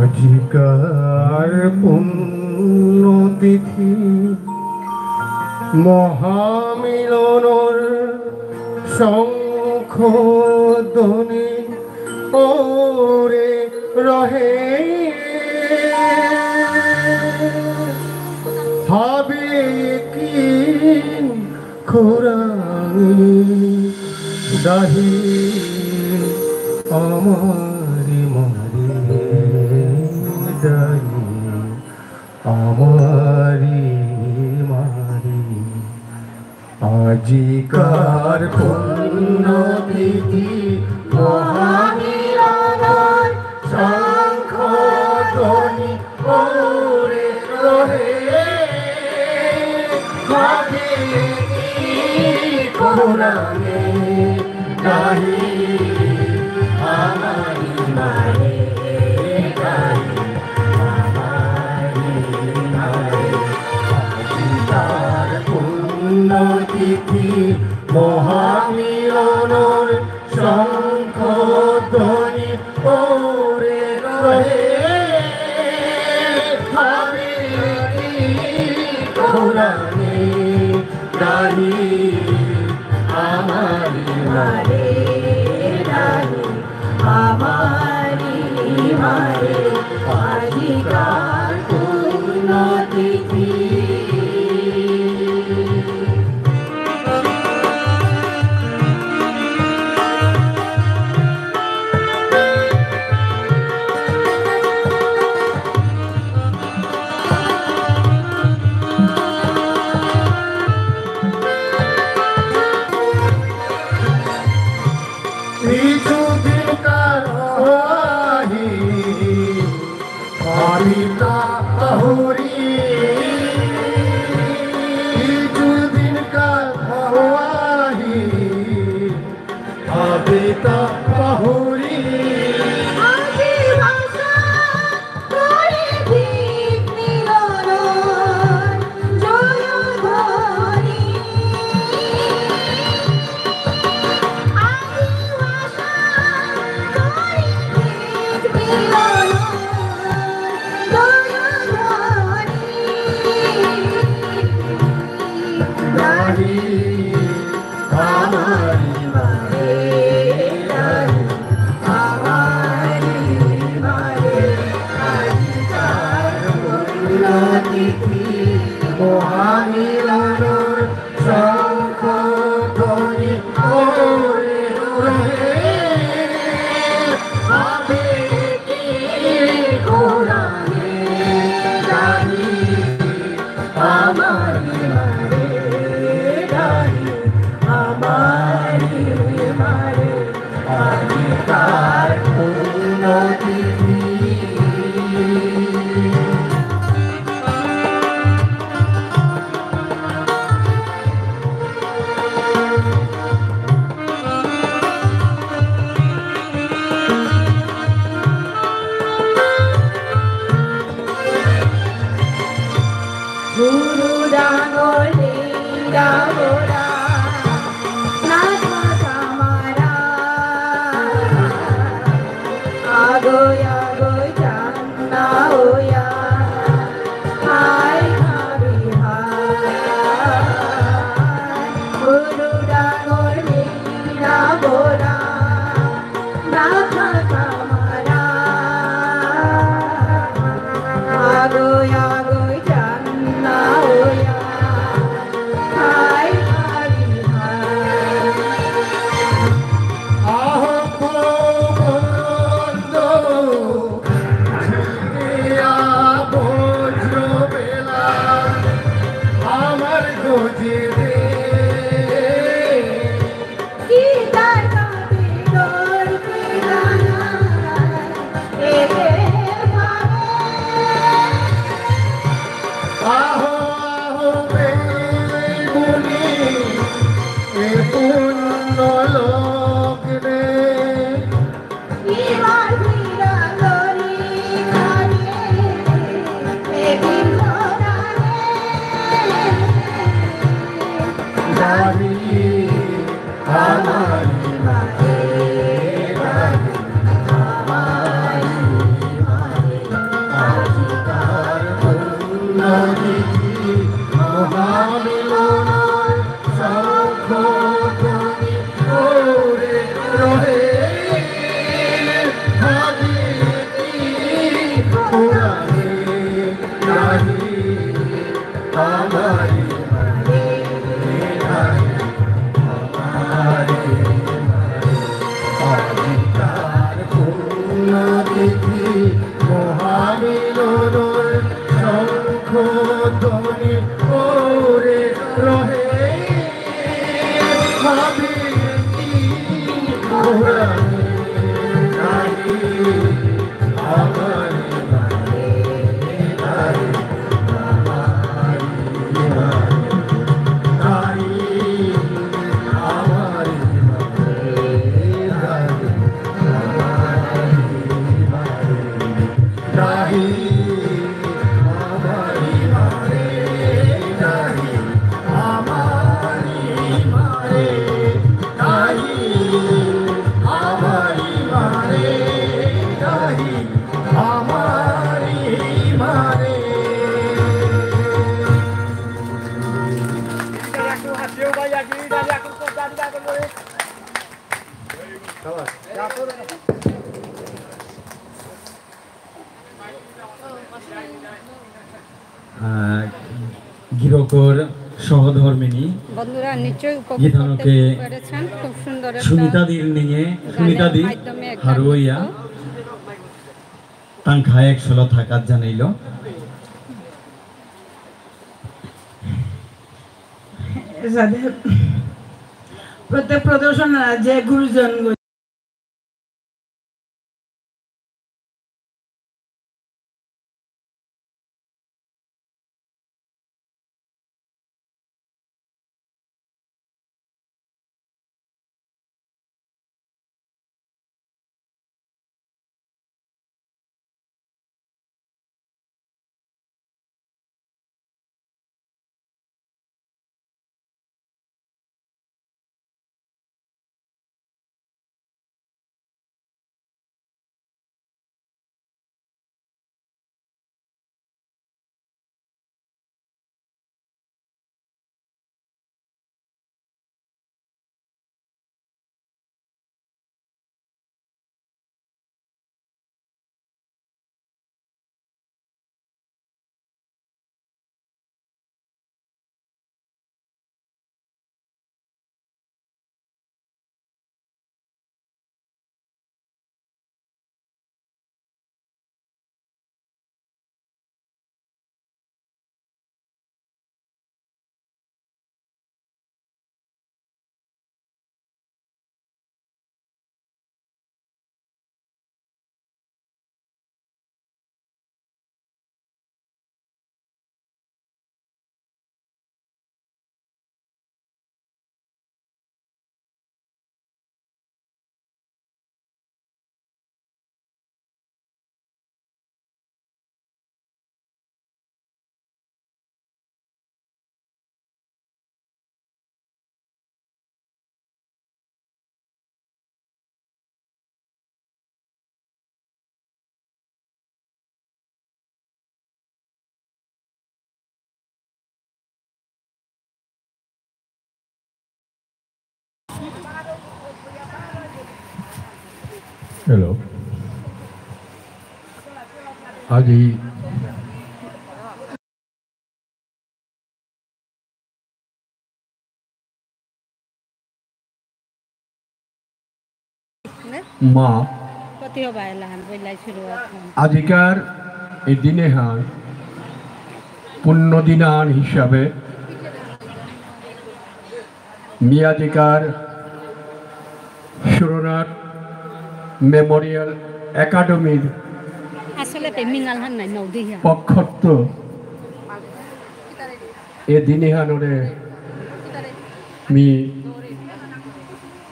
আজিকার পুণ্যতিথি মহামিলনর শঙ্খধ্বনি ওরে রহে। হাবি কি খুরানি দাহি আমারি মারি দাহি আমারি মারি। আজিকার পুণ্যতিথি মহামিলনর শঙ্খধ্বনি পৌরে রহে। ভাবিতি কোরাঙে গাহি আমারি মারে গাহি। তার পুণ্যতিথি মহামিলনর শঙ্খধ্বনি পৌরে রহে। হাবিবি কোরাঙে গাহি আমারি মারে গাহি। আমারি মারে আজিকার পুণ্যতিথি। কিছুদিন কার অহাহি, ভাবিতা পাহুরি। কিছুদিন কার অহাহি, ভাবিতা পাহুরি। আজি ভাষা আহ, গিরকর সহধর্মিনী বন্ধুরা নিশ্চয়ই উপভোগ গীতানকে করতে পেরেছেন। খুব সুন্দর একটা সুনিতা দির নিঙে, গানের সুনিতা দি মাধ্যমে একটা হারুইয়া নৃত্য। তাংখা এক সলা থাকাত জানাইল। যাদের প্রত্যেক প্রদর্শন যে গুরুজন Hello. আজি মা, আজিকার এই দিনেহান পুণ্য দিনহান হিসাবে মি আজিকার সুরনাথ মেমোরিয়াল একাডেমির আসলে তে মিঙাল হান নাই নৌ দিহা। পক্ষত্ত এ দিনেহানরে মি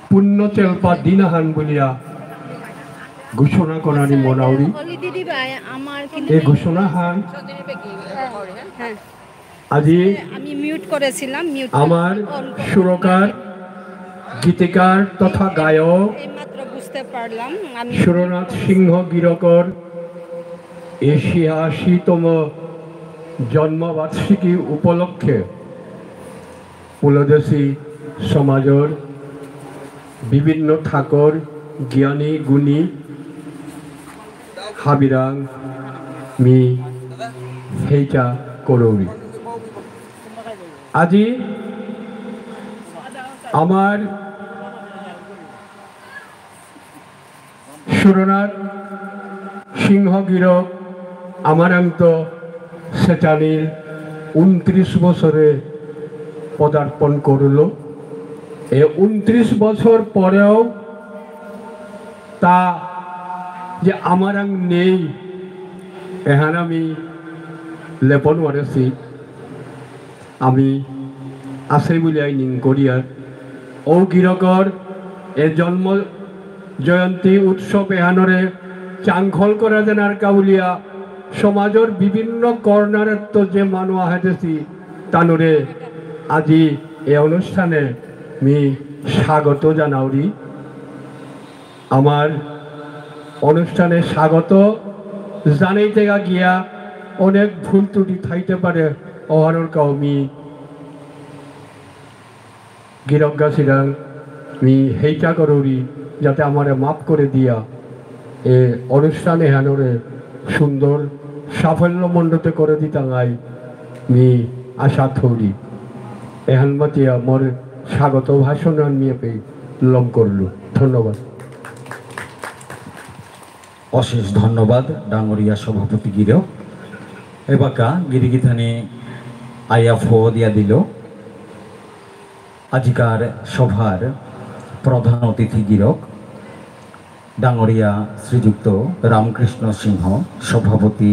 পুণ্য তেলপা দিনাহান বুলিয়া ঘোষণা করানি মনাউরি। অলি দিদি ভাই, আমার কিন্তু এ ঘোষণাহান হ্যাঁ। আজি আমি মিউট করেছিলাম, মিউট আমার on করে সুরকার, গীতিকার তথা গায়ক এইমাত্র বুঝতে পারলাম আমি। সুরনাথ সিংহ গিরকর এই ছিয়াশিতম জন্মবার্ষিকী উপলক্ষে পুলদেশী সমাজর বিভিন্ন থাকর জ্ঞানী গুণী হাবিরাং মি হেইচা করৌরি। আজি আমার সুরনাথ সিংহ গিরক আমারাংত সেচানিল ঊনত্রিশ বছরে পদার্পণ করল। এ ঊনত্রিশ বছর পরেও তা যে আমারাং নেই, এহান আমি লেপন ওয়ারেছি। আমি আছে বুলিয়াই নিং করিয়ার। ও গিরকর এ জন্ম জয়ন্তী উৎসব এহানরে চাংখল করা দেনার কাউলিয়া সমাজর বিভিন্ন কর্নারেত্ত যে মানু আহেতেছি তানুরে আজি এ অনুষ্ঠানে মি স্বাগত জানাউরি। আমার অনুষ্ঠানে স্বাগত জানাইতে গিয়া অনেক ভুল ত্রুটি থাইতে পারে, অহানর কাউ মি গিরকগাছিরাং মি হেইচা করুরি, যাতে আমারে মাফ করে দিয়া এ অনুষ্ঠান এহানরে সুন্দর সাফল্য মণ্ডিত করে দিতাঙাই মি আশা থৌরি। এহান মাতিয়া মোর স্বাগত ভাষণ আমি এপে লম করলু। ধন্যবাদ। অশেষ ধন্যবাদ ডাঙরিয়া সভাপতি গিরক। এবাকা গিরিগিথানি আয়া ফো দিয়া দিল। আজিকার সভার প্রধান অতিথি গিরক ডাঙরিয়া শ্রীযুক্ত রামকৃষ্ণ সিংহ, সভাপতি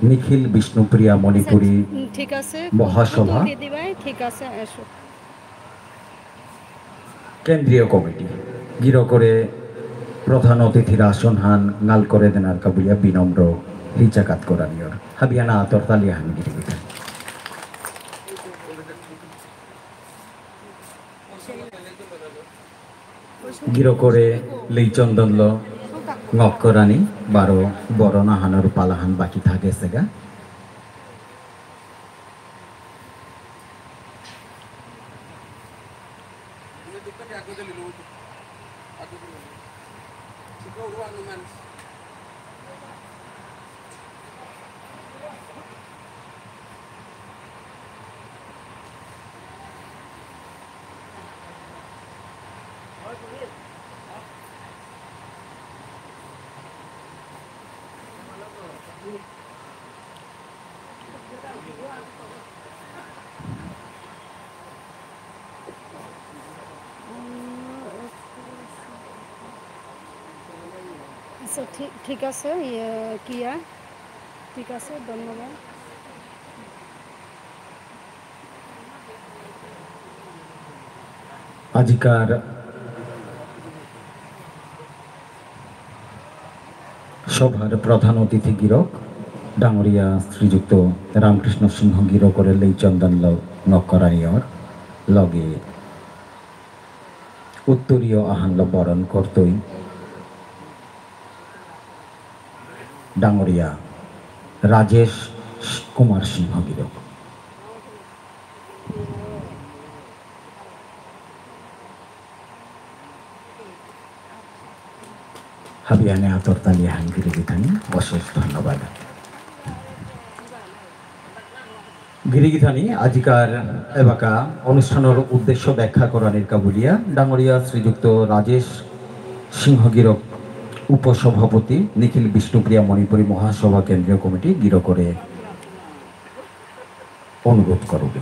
নিখিল বিষ্ণুপ্রিয়া মণিপুরী উম, ঠিক আছে, মহাসভা। উত্তর দিয়ে দিবাই, ঠিক আছে, এসো। কেন্দ্রীয় কমিটি গিরকরে প্রধান অতিথির আসন হান নাল করে দেনার কাবুলিয়া বিনম্র হিচাকাত করানিয়র। হাবিয়ানা আতর তালিয়া হান গিরিগিথানি। গিরকরে লেইচন্দনল ঙক্করানি বারো বরণ আহানর পালাহান বাকি থাকেসেগা। আচ্ছা, ঠিক, ঠিক আছে, ইয়ে, কিয়া? ঠিক আছে, ধন্যবাদ। আজিকার সভার প্রধান অতিথি গিরক ডাঙরিয়া শ্রীযুক্ত রামকৃষ্ণ সিংহ গিরকরে লেইচন্দনল ঙক্করানিয়র লগে উত্তরীয় আহানল বরণ করতই ডাঙরিয়া রাজেশ কুমার সিংহ গিরক। হাবিয়ানে আতর তালি হান গিরিগিথানি, অশেষ ধন্যবাদ। গিরিগিথানি আজিকার এবাকা অনুষ্ঠানর উদ্দেশ্য ব্যাখ্যা করানির কাবুলিয়া ডাঙরিয়া শ্রীযুক্ত রাজেশ সিংহ গিরক, উপসভাপতি নিখিল বিষ্ণুপ্রিয়া মণিপুরী মহাসভা কেন্দ্রীয় কমিটি গিরকরে অনুরোধ করুরি।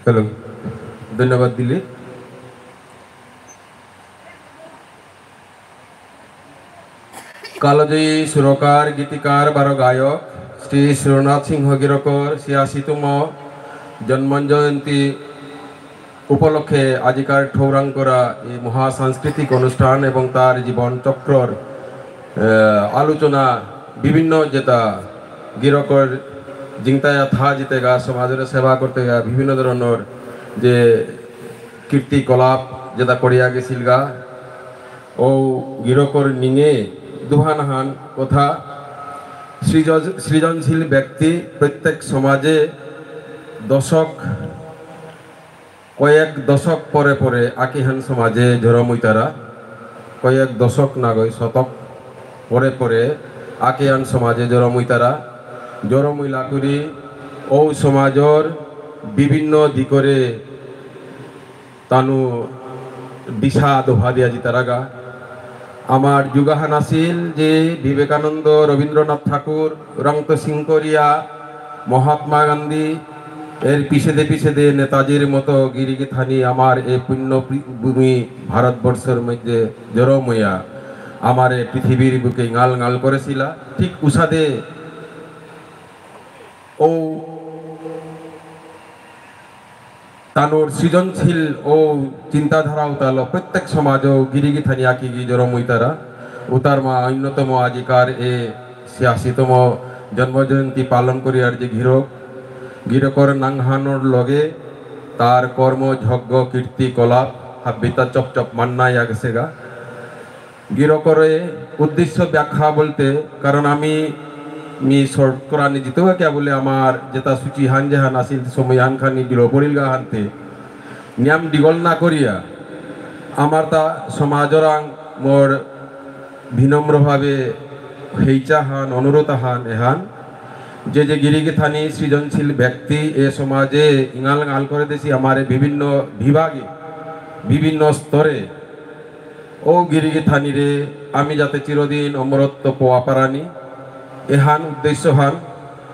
হ্যালো, ধন্যবাদ দিলীপ। কালজয়ী সুরকার, গীতিকার, বারো গায়ক শ্রী সুরনাথ সিংহ গিরকর ছিয়াশিতম জন্ম জয়ন্তী উপলক্ষে আজিকার ঠৌরাং করা এই মহা সাংস্কৃতিক অনুষ্ঠান এবং তার জীবন চক্রর, আহ, আলোচনা, বিভিন্ন যেটা গিরকর জিংতায়া থা জিতেগা, সমাজের সেবা করতেগা, বিভিন্ন ধরনের যে কীর্তিকলাপ যেটা করিয়া গেছিলগা, ও গিরকর নিঙে দুহানহান কথা। সৃজ-, সৃজনশীল ব্যক্তি প্রত্যেক সমাজে দশক, কয়েক দশক পরে পরে আকিহান সমাজে জরমুইতারা, কয়েক দশক নাগই শতক পরে পরে আকিহান সমাজে জরমুইতারা, জরমুইলা করি ও সমাজর বিভিন্ন দিকরে তানু দিশা দোহা দিয়া জিতারাগা। আমার যুগাহান আছিল যে বিবেকানন্দ, রবীন্দ্রনাথ ঠাকুর, রাংত সিংকরিয়া, মহাত্মা গান্ধী, এর পিছেদে পিছেদে নেতাজির মতো গিরিগিথানি আমার এ পুণ্য পৃ-, ভূমি ভারতবর্ষর মধ্যে জরম হইয়া আমার এ পৃথিবীর বুকে ঙাল ঙাল করেছিলা। ঠিক উসাদে ও তানুর সৃজনশীল ও চিন্তাধারা উতালো প্রত্যেক সমাজও গিরিগিথানি আকিগি জরম হইতারা। উতার মা অন্যতম আজিকার এ ছিয়াশিতম জন্ম জয়ন্তী পালন করিয়ার যে গিরক, গিরকর নাংহানর লগে তার কর্ম, যজ্ঞ, কীর্তি, কলাপ হাব্বিতা চপ চপ মান্না ইয়া গেছেগা। গিরকরে উদ্দেশ্য ব্যাখ্যা বলতে, কারণ আমি মি শর্ট করানি জিতেও কে বলে আমার যেটা সূচি হান যেহান আসিল সময় হান খানি দিল পড়িল গা হানতে নিয়ম ডিগল না করিয়া আমার তা সমাজরাং মোর বিনম্রভাবে হেইচা হান, অনুরোধ হান এহান যে যে গিরিগিথানি সৃজনশীল ব্যক্তি এ সমাজে ইঙাল ঙাল করে দেশি আমারে বিভিন্ন বিভাগে, বিভিন্ন স্তরে ও গিরিগিথানিরে আমি যাতে চিরদিন অমরত্ব পোয়া পারানি, এহান উদ্দেশ্য হান।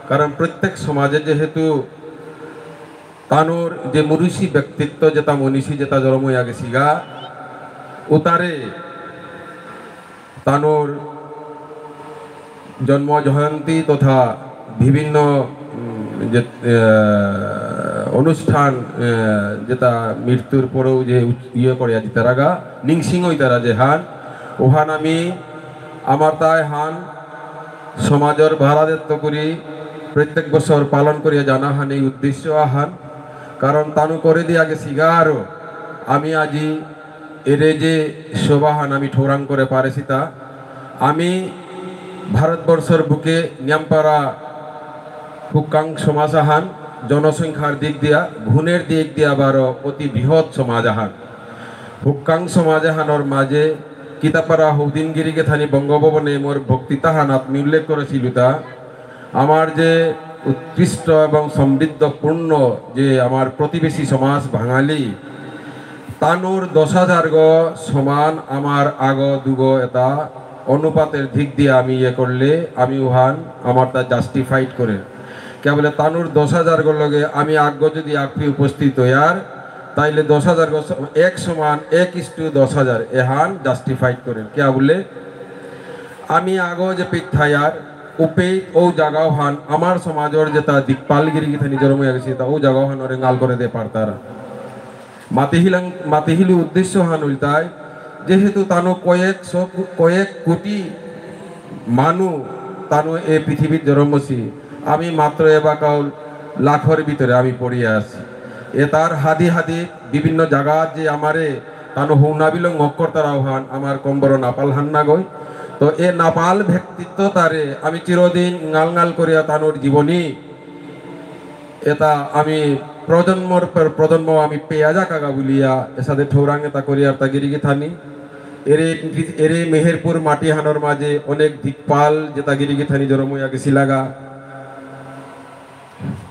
কারণ প্রত্যেক সমাজে যেহেতু তানুর যে মনীষী ব্যক্তিত্ব, যেটা মনীষী, যেটা জরম হইয়া গেছিগা, উতারে তানুর জন্ম জয়ন্তী তথা বিভিন্ন, উম, যে, আহ, অনুষ্ঠান, আহ, যেটা মৃত্যুর পরেও যে উৎ-, ইয়ে করে আজি তারাগা, নিংসিং ওই তারা যে হান, ওহান আমি আমার তাই হান সমাজর ভাড়াদেত্ত করি প্রত্যেক বছর পালন করিয়া জানা হান এই উদ্দেশ্য আহান। কারণ তানু করে দিয়া গেছিগা আরো আমি আজি এরে যে সভাহান আমি ঠৌরাং করে পারেছি তা আমি ভারতবর্ষর বুকে নিয়ামপারা হুক্কাং সমাজ আহান, জনসংখ্যার দিক দিয়া, গুণের দিক দিয়া বারো অতি বৃহৎ সমাজ আহান। হুক্কাং সমাজ আহানর মাঝে কিতাপারা হৌদিনগিরি গেথানি বঙ্গভবনে মোর বক্তৃতা হানাত মি উল্লেখ করেছিল তা আমার যে উৎকৃষ্ট এবং সমৃদ্ধপূর্ণ যে আমার প্রতিবেশী সমাজ বাঙালি, তানুর দশ হাজার গো সমান আমার আগ দুগো এটা অনুপাতের দিক দিয়ে আমি ইয়ে করলে আমি উহান আমার তা জাস্টিফাইড করে। কে বলে তানুর দশ হাজার গো লগে আমি আগ যদি আপনি উপস্থিত হইয়ার, তাইলে দশ হাজার গো স-, এক সমান এক ইস টু দশ হাজার এহান জাস্টিফাইড করে। কে বলে আমি আগ যে পিঠাইয়ার উপেই ও জাগাও হান আমার সমাজর যেটা দিকপালগিরি গিথানি জরম হয়ে গেছে তা ও জাগাও হান ওরে ঙাল করে দে পারতারা। মাতিহিলাং, মাতিহিলি উদ্দেশ্য হান উল্টায়, যেহেতু তানু কয়েক শত, কয়েক কোটি মানু তানু এ পৃথিবীত জরমসি, আমি মাত্র এবাকাও লাখর ভিতরে আমি পড়িয়া আছি। এ তার হাদি হাদি বিভিন্ন জাগাত যে আমারে তানু হৌনাবিল মক্কর তারা হান আমার কম্বর নাপাল হান না গই। তো এ নাপাল ব্যক্তিত্ব তারে আমি চিরদিন ঙাল ঙাল করিয়া তানুর জীবনী এটা আমি প্রজন্মর পর প্রজন্ম আমি পেয়া যাক আগা বুলিয়া এসাদে ঠৌরাং এটা করি আর তা গিরি গিথানি। এরে, এরে মেহেরপুর মাটিহানর মাঝে অনেক দিকপাল যেটা গিরি গিথানি জরম হইয়া গেছিলাগা।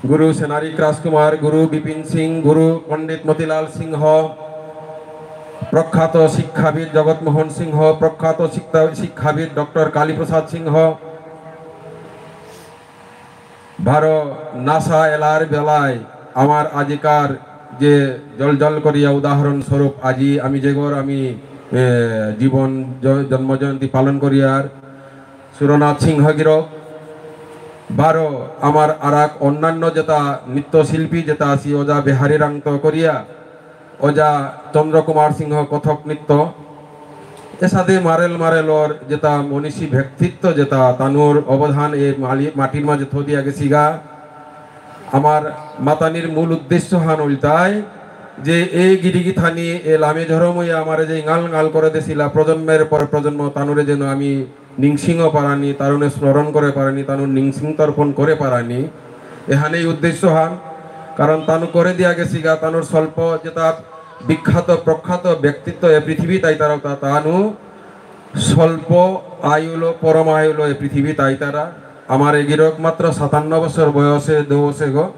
গুরু সেনারিক রাজকুমার, গুরু বিপিন সিং, গুরু পণ্ডিত মতিলাল সিংহ, প্রখ্যাত শিক্ষাবিদ জগৎমোহন সিংহ, প্রখ্যাত শিক্ষা-, শিক্ষাবিদ ডক্টর কালীপ্রসাদ সিংহ, বারো নাসা এলার বেলায় আমার আজিকার যে জল জল করিয়া উদাহরণ স্বরূপ আজি আমি যেগর আমি, এ, জীবন জ-, জন্ম জয়ন্তী পালন করিয়ার সুরনাথ সিংহ গিরক, বারো আমার আরাক অন্যান্য যেটা নৃত্যশিল্পী যেটা আছি ওজা বিহারী রাংত করিয়া, ওজা চন্দ্র কুমার সিংহ কথক নৃত্য, এসাদে মারেল মারেলর যেটা মনীষী ব্যক্তিত্ব যেটা তানুর অবদান এ মালি-, মাটির মাঝে থদিয়া গেছিগা। আমার মাতানির মূল উদ্দেশ্য হান উল্টায় যে এই গিরিগিথানি এ লামে ধর্মই আমারে যে ঙাল ঙাল করে দেছিলা প্রজন্মের পর প্রজন্ম তানুরে যেন আমি নিংসিং পারানি, তানুরে স্মরণ করে পারানি, তানুর নিংসিং তর্পণ করে পারানি। এহানেই উদ্দেশ্য হান। কারণ তানু করে দিয়া গেছিগা, তানুর স্বল্প যেটা বিখ্যাত প্রখ্যাত ব্যক্তিত্ব এ পৃথিবীত আইতারা তা-, তানু স্বল্প আয়ুলো, পরম আয়ুলো এ পৃথিবীত আইতারা। আমার এ গিরক মাত্র সাতান্ন বছর বয়সে দৌসে গো।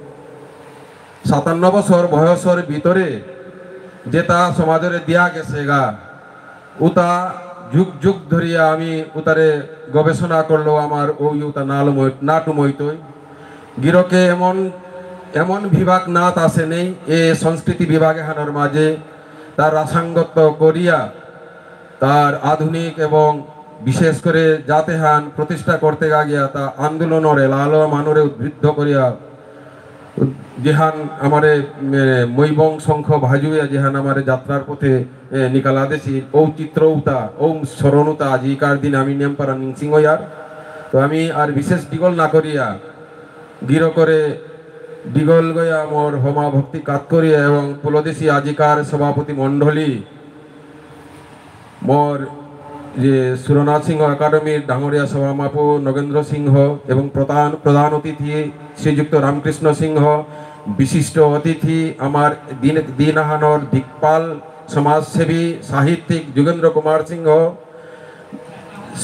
সাতান্ন বছর বয়সর ভিতরে যেটা সমাজরে দিয়া গেছেগা, উতা যুগ যুগ ধরিয়া আমি উতারে গবেষণা করলেও আমার ওই উতা নালময়-, নাটুময়তই। গিরকে এমন, এমন বিভাগ নাত আছে নেই, এ সংস্কৃতি বিভাগ এহানর মাঝে তার রাসাঙ্গত্য করিয়া তার আধুনিক এবং বিশেষ করে জাতেহান প্রতিষ্ঠা করতে গিয়া তা আন্দোলনর এলালো মানুরে উদ্বুদ্ধ করিয়া যেহান আমারে, এ, মৈবং শঙ্খ ভাজুয়া যেহান আমারে যাত্রার পথে, এ, নিকালা দেসি, ঔ চিত্র উতা, ঔ স্মরণ উতা আজিকার দিন আমি নিয়ম পারা নিংসিং ইয়ার। তো আমি আর বিশেষ দিগল না করিয়া, গিরকরে দিগল গয়া মোর হমা ভক্তি কাত করিয়া এবং পুলদেশী আজিকার সভাপতি মণ্ডলী, মোর যে সুরনাথ সিংহ একাডেমির ডাঙরিয়া সভামাপু নগেন্দ্র সিংহ এবং প্রধান, প্রধান অতিথি শ্রীযুক্ত রামকৃষ্ণ সিংহ, বিশিষ্ট অতিথি আমার দিন, দিন আহানর দিকপাল সমাজসেবী সাহিত্যিক যুগেন্দ্র কুমার সিংহ,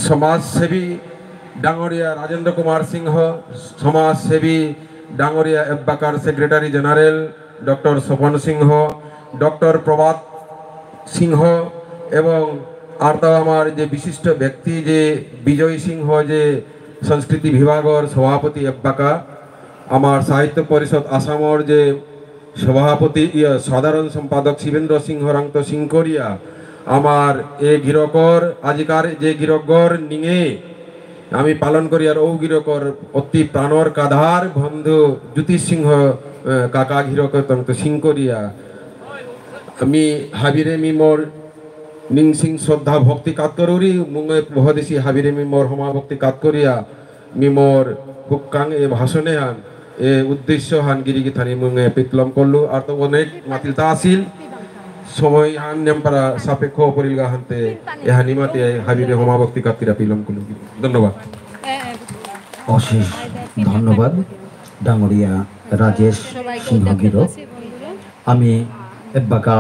সমাজসেবী ডাঙরিয়া রাজেন্দ্র কুমার সিংহ, সমাজসেবী ডাঙরিয়া এব্বাকার সেক্রেটারি জেনারেল ডক্টর স্বপন সিংহ, ডক্টর প্রভাত সিংহ এবং আরতাও আমার যে বিশিষ্ট ব্যক্তি যে বিজয় সিংহ যে সংস্কৃতি বিভাগর সভাপতি এব্বাকা, আমার সাহিত্য পরিষদ আসামর যে সভাপতি, ইয়ে, সাধারণ সম্পাদক শিবেন্দ্র সিংহ রাংত সিংকরিয়া, আমার এ গিরকর, আজিকার যে গিরকর নিঙে আমি পালন করিয়ার ঔ গিরকর অতি প্রাণর কাধার বন্ধু জ্যোতি সিংহ, এ, কাকা গিরকর তংত সিংকরিয়া। আমি হাবিরে মি মোর নিংসিং শ্রদ্ধা ভক্তি কাত করুরি, মুঙে বহদেশি হাবিরে মি মোর হমা ভক্তি কাত করিয়া, মি মোর হুক্কাং এ ভাষণে হান, এ উদ্দেশ্য হান গিরি গিথানি মুঙে পিতলম করলু, আর তো অনেক মাতিলতা আসিল, সময় হান নেমপারা সাপেক্ষ পরিলগা হানতে, এহানি মাতে হাবিরে হমা ভক্তি কাত করিয়া পিলম করলু। ধন্যবাদ। অশেষ ধন্যবাদ, ডাঙরিয়া রাজেশ সিংহ গিরক। আমি এবাকা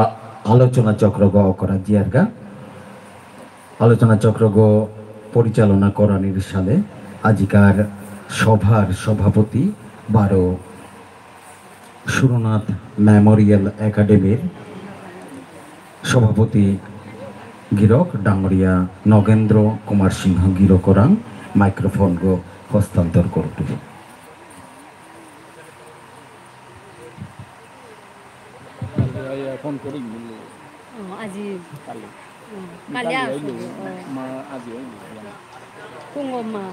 আলোচনা চক্রগ করা জিয়ারগা। আলোচনা চক্রগ পরিচালনা করানির সালে আজিকার সভার সভাপতি বারো সুরনাথ মেমোরিয়াল একাডেমির সভাপতি গিরক ডাঙরিয়া নগেন্দ্র কুমার সিংহ গিরকরাং মাইক্রোফোনগ হস্তান্তর করতু। ফোন করি বললো। ও, আজি। কালি। ও, কালি কালি আসবো। আইলো। ও। মা আজি আইলো। কুঙগ মা।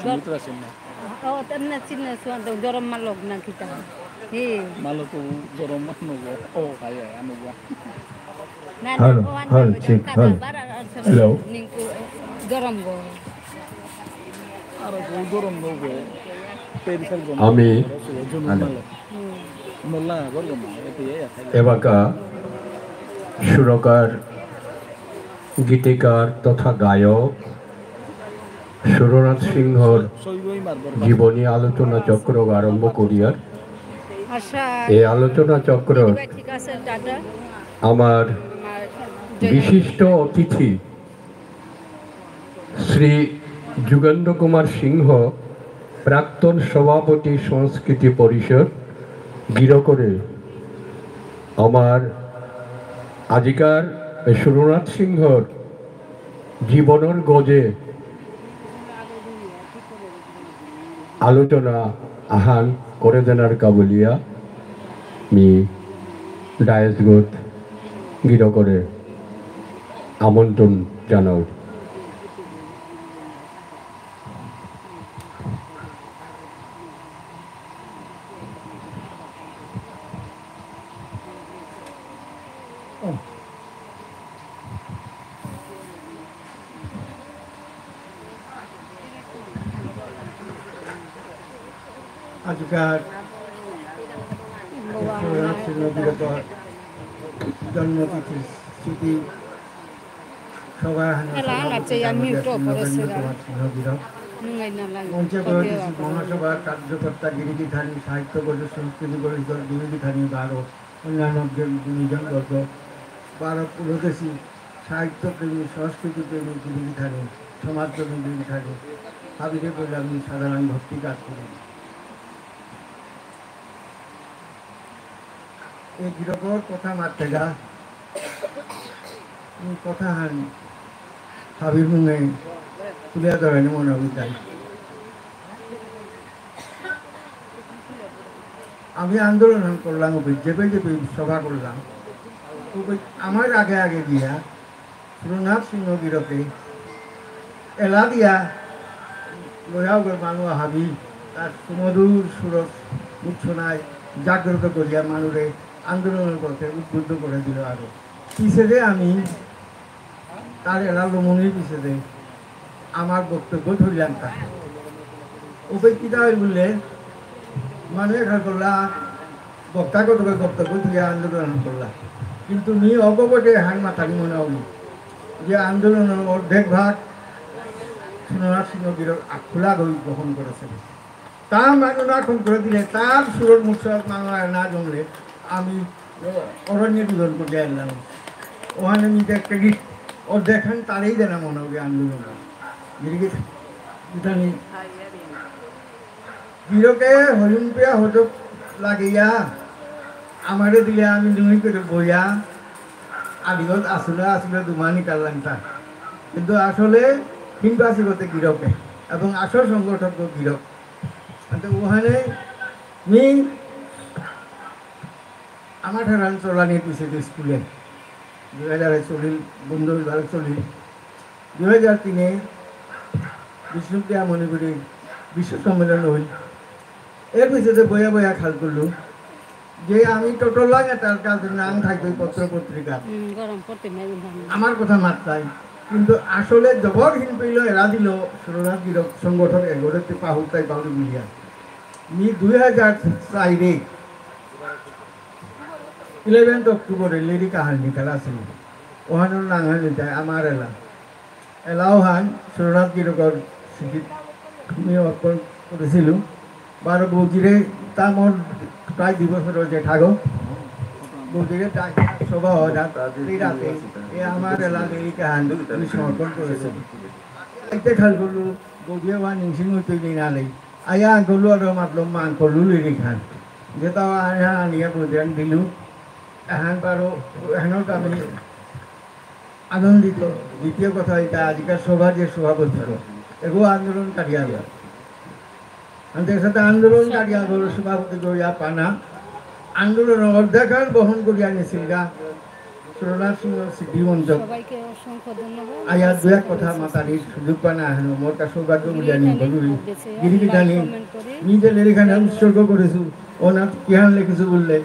সুমিত্রা সিনহা। ও, তেমনে চিনে সুয়ান তো গরম মালক না কিতা। হে। মালক তো গরম মালক। ও, হায়, হায়, আনুগা। না, না, হ্যালো, ও আনতে হ্যালো, হইলে চেক, কাটা হ্যালো। বাড়া আর সব হ্যালো। নিংকু গরম গো। আর গো গরম গো গো। তেরি সাল গরম। আমি, জুনু হ্যালো। মালক। এবাকা সুরকার, গীতিকার তথা গায়ক সুরনাথ সিংহর জীবনী আলোচনা চক্র আরম্ভ করিয়ার। আচ্ছা। এই আলোচনা চক্র ঠিক আছে, টাটা। আমার বিশিষ্ট অতিথি শ্রী যুগেন্দ্র কুমার সিংহ, প্রাক্তন সভাপতি সংস্কৃতি পরিষদ, গিরকরে আমার আজিকার সুরনাথ সিংহর জীবনর গজে আলোচনা আহান করে দেনার কাবুলিয়া মি ডায়েসগত গিরকরে আমন্ত্রণ জানাও। আজিকার জন্মতিথি স্মৃতি সভা এহান এলা সভাপতি আছে, আমি ডাঙরিয়া তো শ্রী নগেন্দ্র পড়েছিলাম। কুমার সিংহ গিরক। নুঙ্গাই না লাগে। মঞ্চে বসিছি মহাসভার কার্যকর্তা গিরিগিথানি, সাহিত্য পরিষদ, সংস্কৃতি পরিষদ গিরিগিথানি বারো অন্যান্য গুণীজন বর্গ, বারো পুলদেশী সাহিত্যপ্রেমী, সংস্কৃতিপ্রেমী গিরিগিথানি, সমাজপ্রেমী গিরিগিথানি, হাবিরে বলে আমি সাধারণ ভক্তি কাজ করি। এ গিরকর কথা মাতেগা, মি কথা হান হাবির মুঙে তুলিয়া ধরানি মনে অইতাই। আমি আন্দোলন করলাম, ওপে যেপে যেপে সভা করলাম, ওপে আমার আগে আগে গিয়া সুরনাথ সিংহ গিরকে এলা দিয়া লয়া ওপে মানু হাবি তার সুমধুর সুরত মূর্ছনায় জাগ্রত করিয়া মানুরে আন্দোলনের পথে উদ্বুদ্ধ করে দিল। আরো পিছেদে আমি তার এলা লমনির পিছেদে আমার বক্তব্য ধরলাম তা। ওপে কিতা হয় বললে, মানে এখান করলা, বক্তা কত করে বক্তব্য ধরিয়া আন্দোলন করলা। কিন্তু মি অগবটে হান মাতানি মনে হল যে আন্দোলনের অর্ধেক ভাগ সুরনাথ সিংহ গিরক আখুলা গই গ্রহণ করেছিল। তা মানু না খুন করে দিলে, তার সুরর মুসরাত মামলা না জমলে, আমি অরণ্য দুজন করে আনলাম। ওখানে নিজের ক্রেডিট অর্ধেকখান তারেই দেনা মনে হবে আন্দোলন। গিরিগিরি ইদানি গিরকে হরিমপিয়া হজক লাগিয়া আমারে দিলে আমি নুই করে বইয়া আদিগত আসলে আসলে দুমানি কাল্লাংটা। কিন্তু আসলে হিংপাসি করতে গিরকে এবং আসল সংগঠক গিরক। তো ওখানে মি আমার ঠারান চলানি পিছে স্কুলে দুই হাজার চলিল, বন্ধ বিভাগ চলিল। দুই হাজার তিনে বিষ্ণুপ্রিয়া মণিপুরী বিশ্ব সম্মেলন হইল। এর পিছনে বইয়া বইয়া খাল করলু যে আমি টোটো লাগে তার কাছে নাম থাকবে পত্র পত্রিকা। হুম, গরম পড়তে মেরুন ধান। আমার কথা মাত্রাই। কিন্তু আসলে জবর হিনপিল এরা দিল সুরনাথ গিরক সংগঠন এগোরে পাহুরতাই পাহুরি বুলিয়া। মি দুই হাজার চাইরে ইলেভেন্থ অক্টোবরে লেরিক আহান নিকাল আছিল। ওহানোর নাঙহান যায় আমার এলা। এলাও হান সুরনাথ গিরকর স্মৃতিত আমি অর্পণ করেছিল। বারো বৌদিরে তা মোর প্রায় দুই বছর যে থাকো। বৌদিরে তাই সভা হয় রাত, এই রাতে এ আমার এলা লেরিক আহান আমি সমর্পণ করেছিল। এতে খেয়াল করলো বৌদিয়ে ওয়া নিংসিং হইতে নেই না নেই। আয়া গলু আর মাতলো মাং করলু লেরিক হান। যেটা আয়া আনিয়া বৌদিয়ান দিলু। এহান বারো এহানোর কামে আনন্দিত। দ্বিতীয় কথা, এটা আজিকার সভার যে সভাপতি, এগো আন্দোলনকারী আলো। আমাদের সাথে আন্দোলনকারী আলো সভাপতি গো ইয়া পানা। আন্দোলন অর্ধেক আর বহন করিয়া নিছিল গা। সুরনাথ সিংহ সিদ্ধি মঞ্চ। সবাইকে অসংখ্য ধন্যবাদ। আয়া দু এক কথা মাতানির সুযোগ পানা হেন মোর তা সৌভাগ্য বুলিয়া নিয়ে বলুরি। গিরি গিথানি, নিজে লেরিখানে উৎসর্গ করেছু। ওনার কিহান লেখেছু বললে,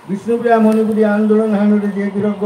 বিষ্ণুপ্রিয়া মণিপুরী আন্দোলন হানুরে যে গিরক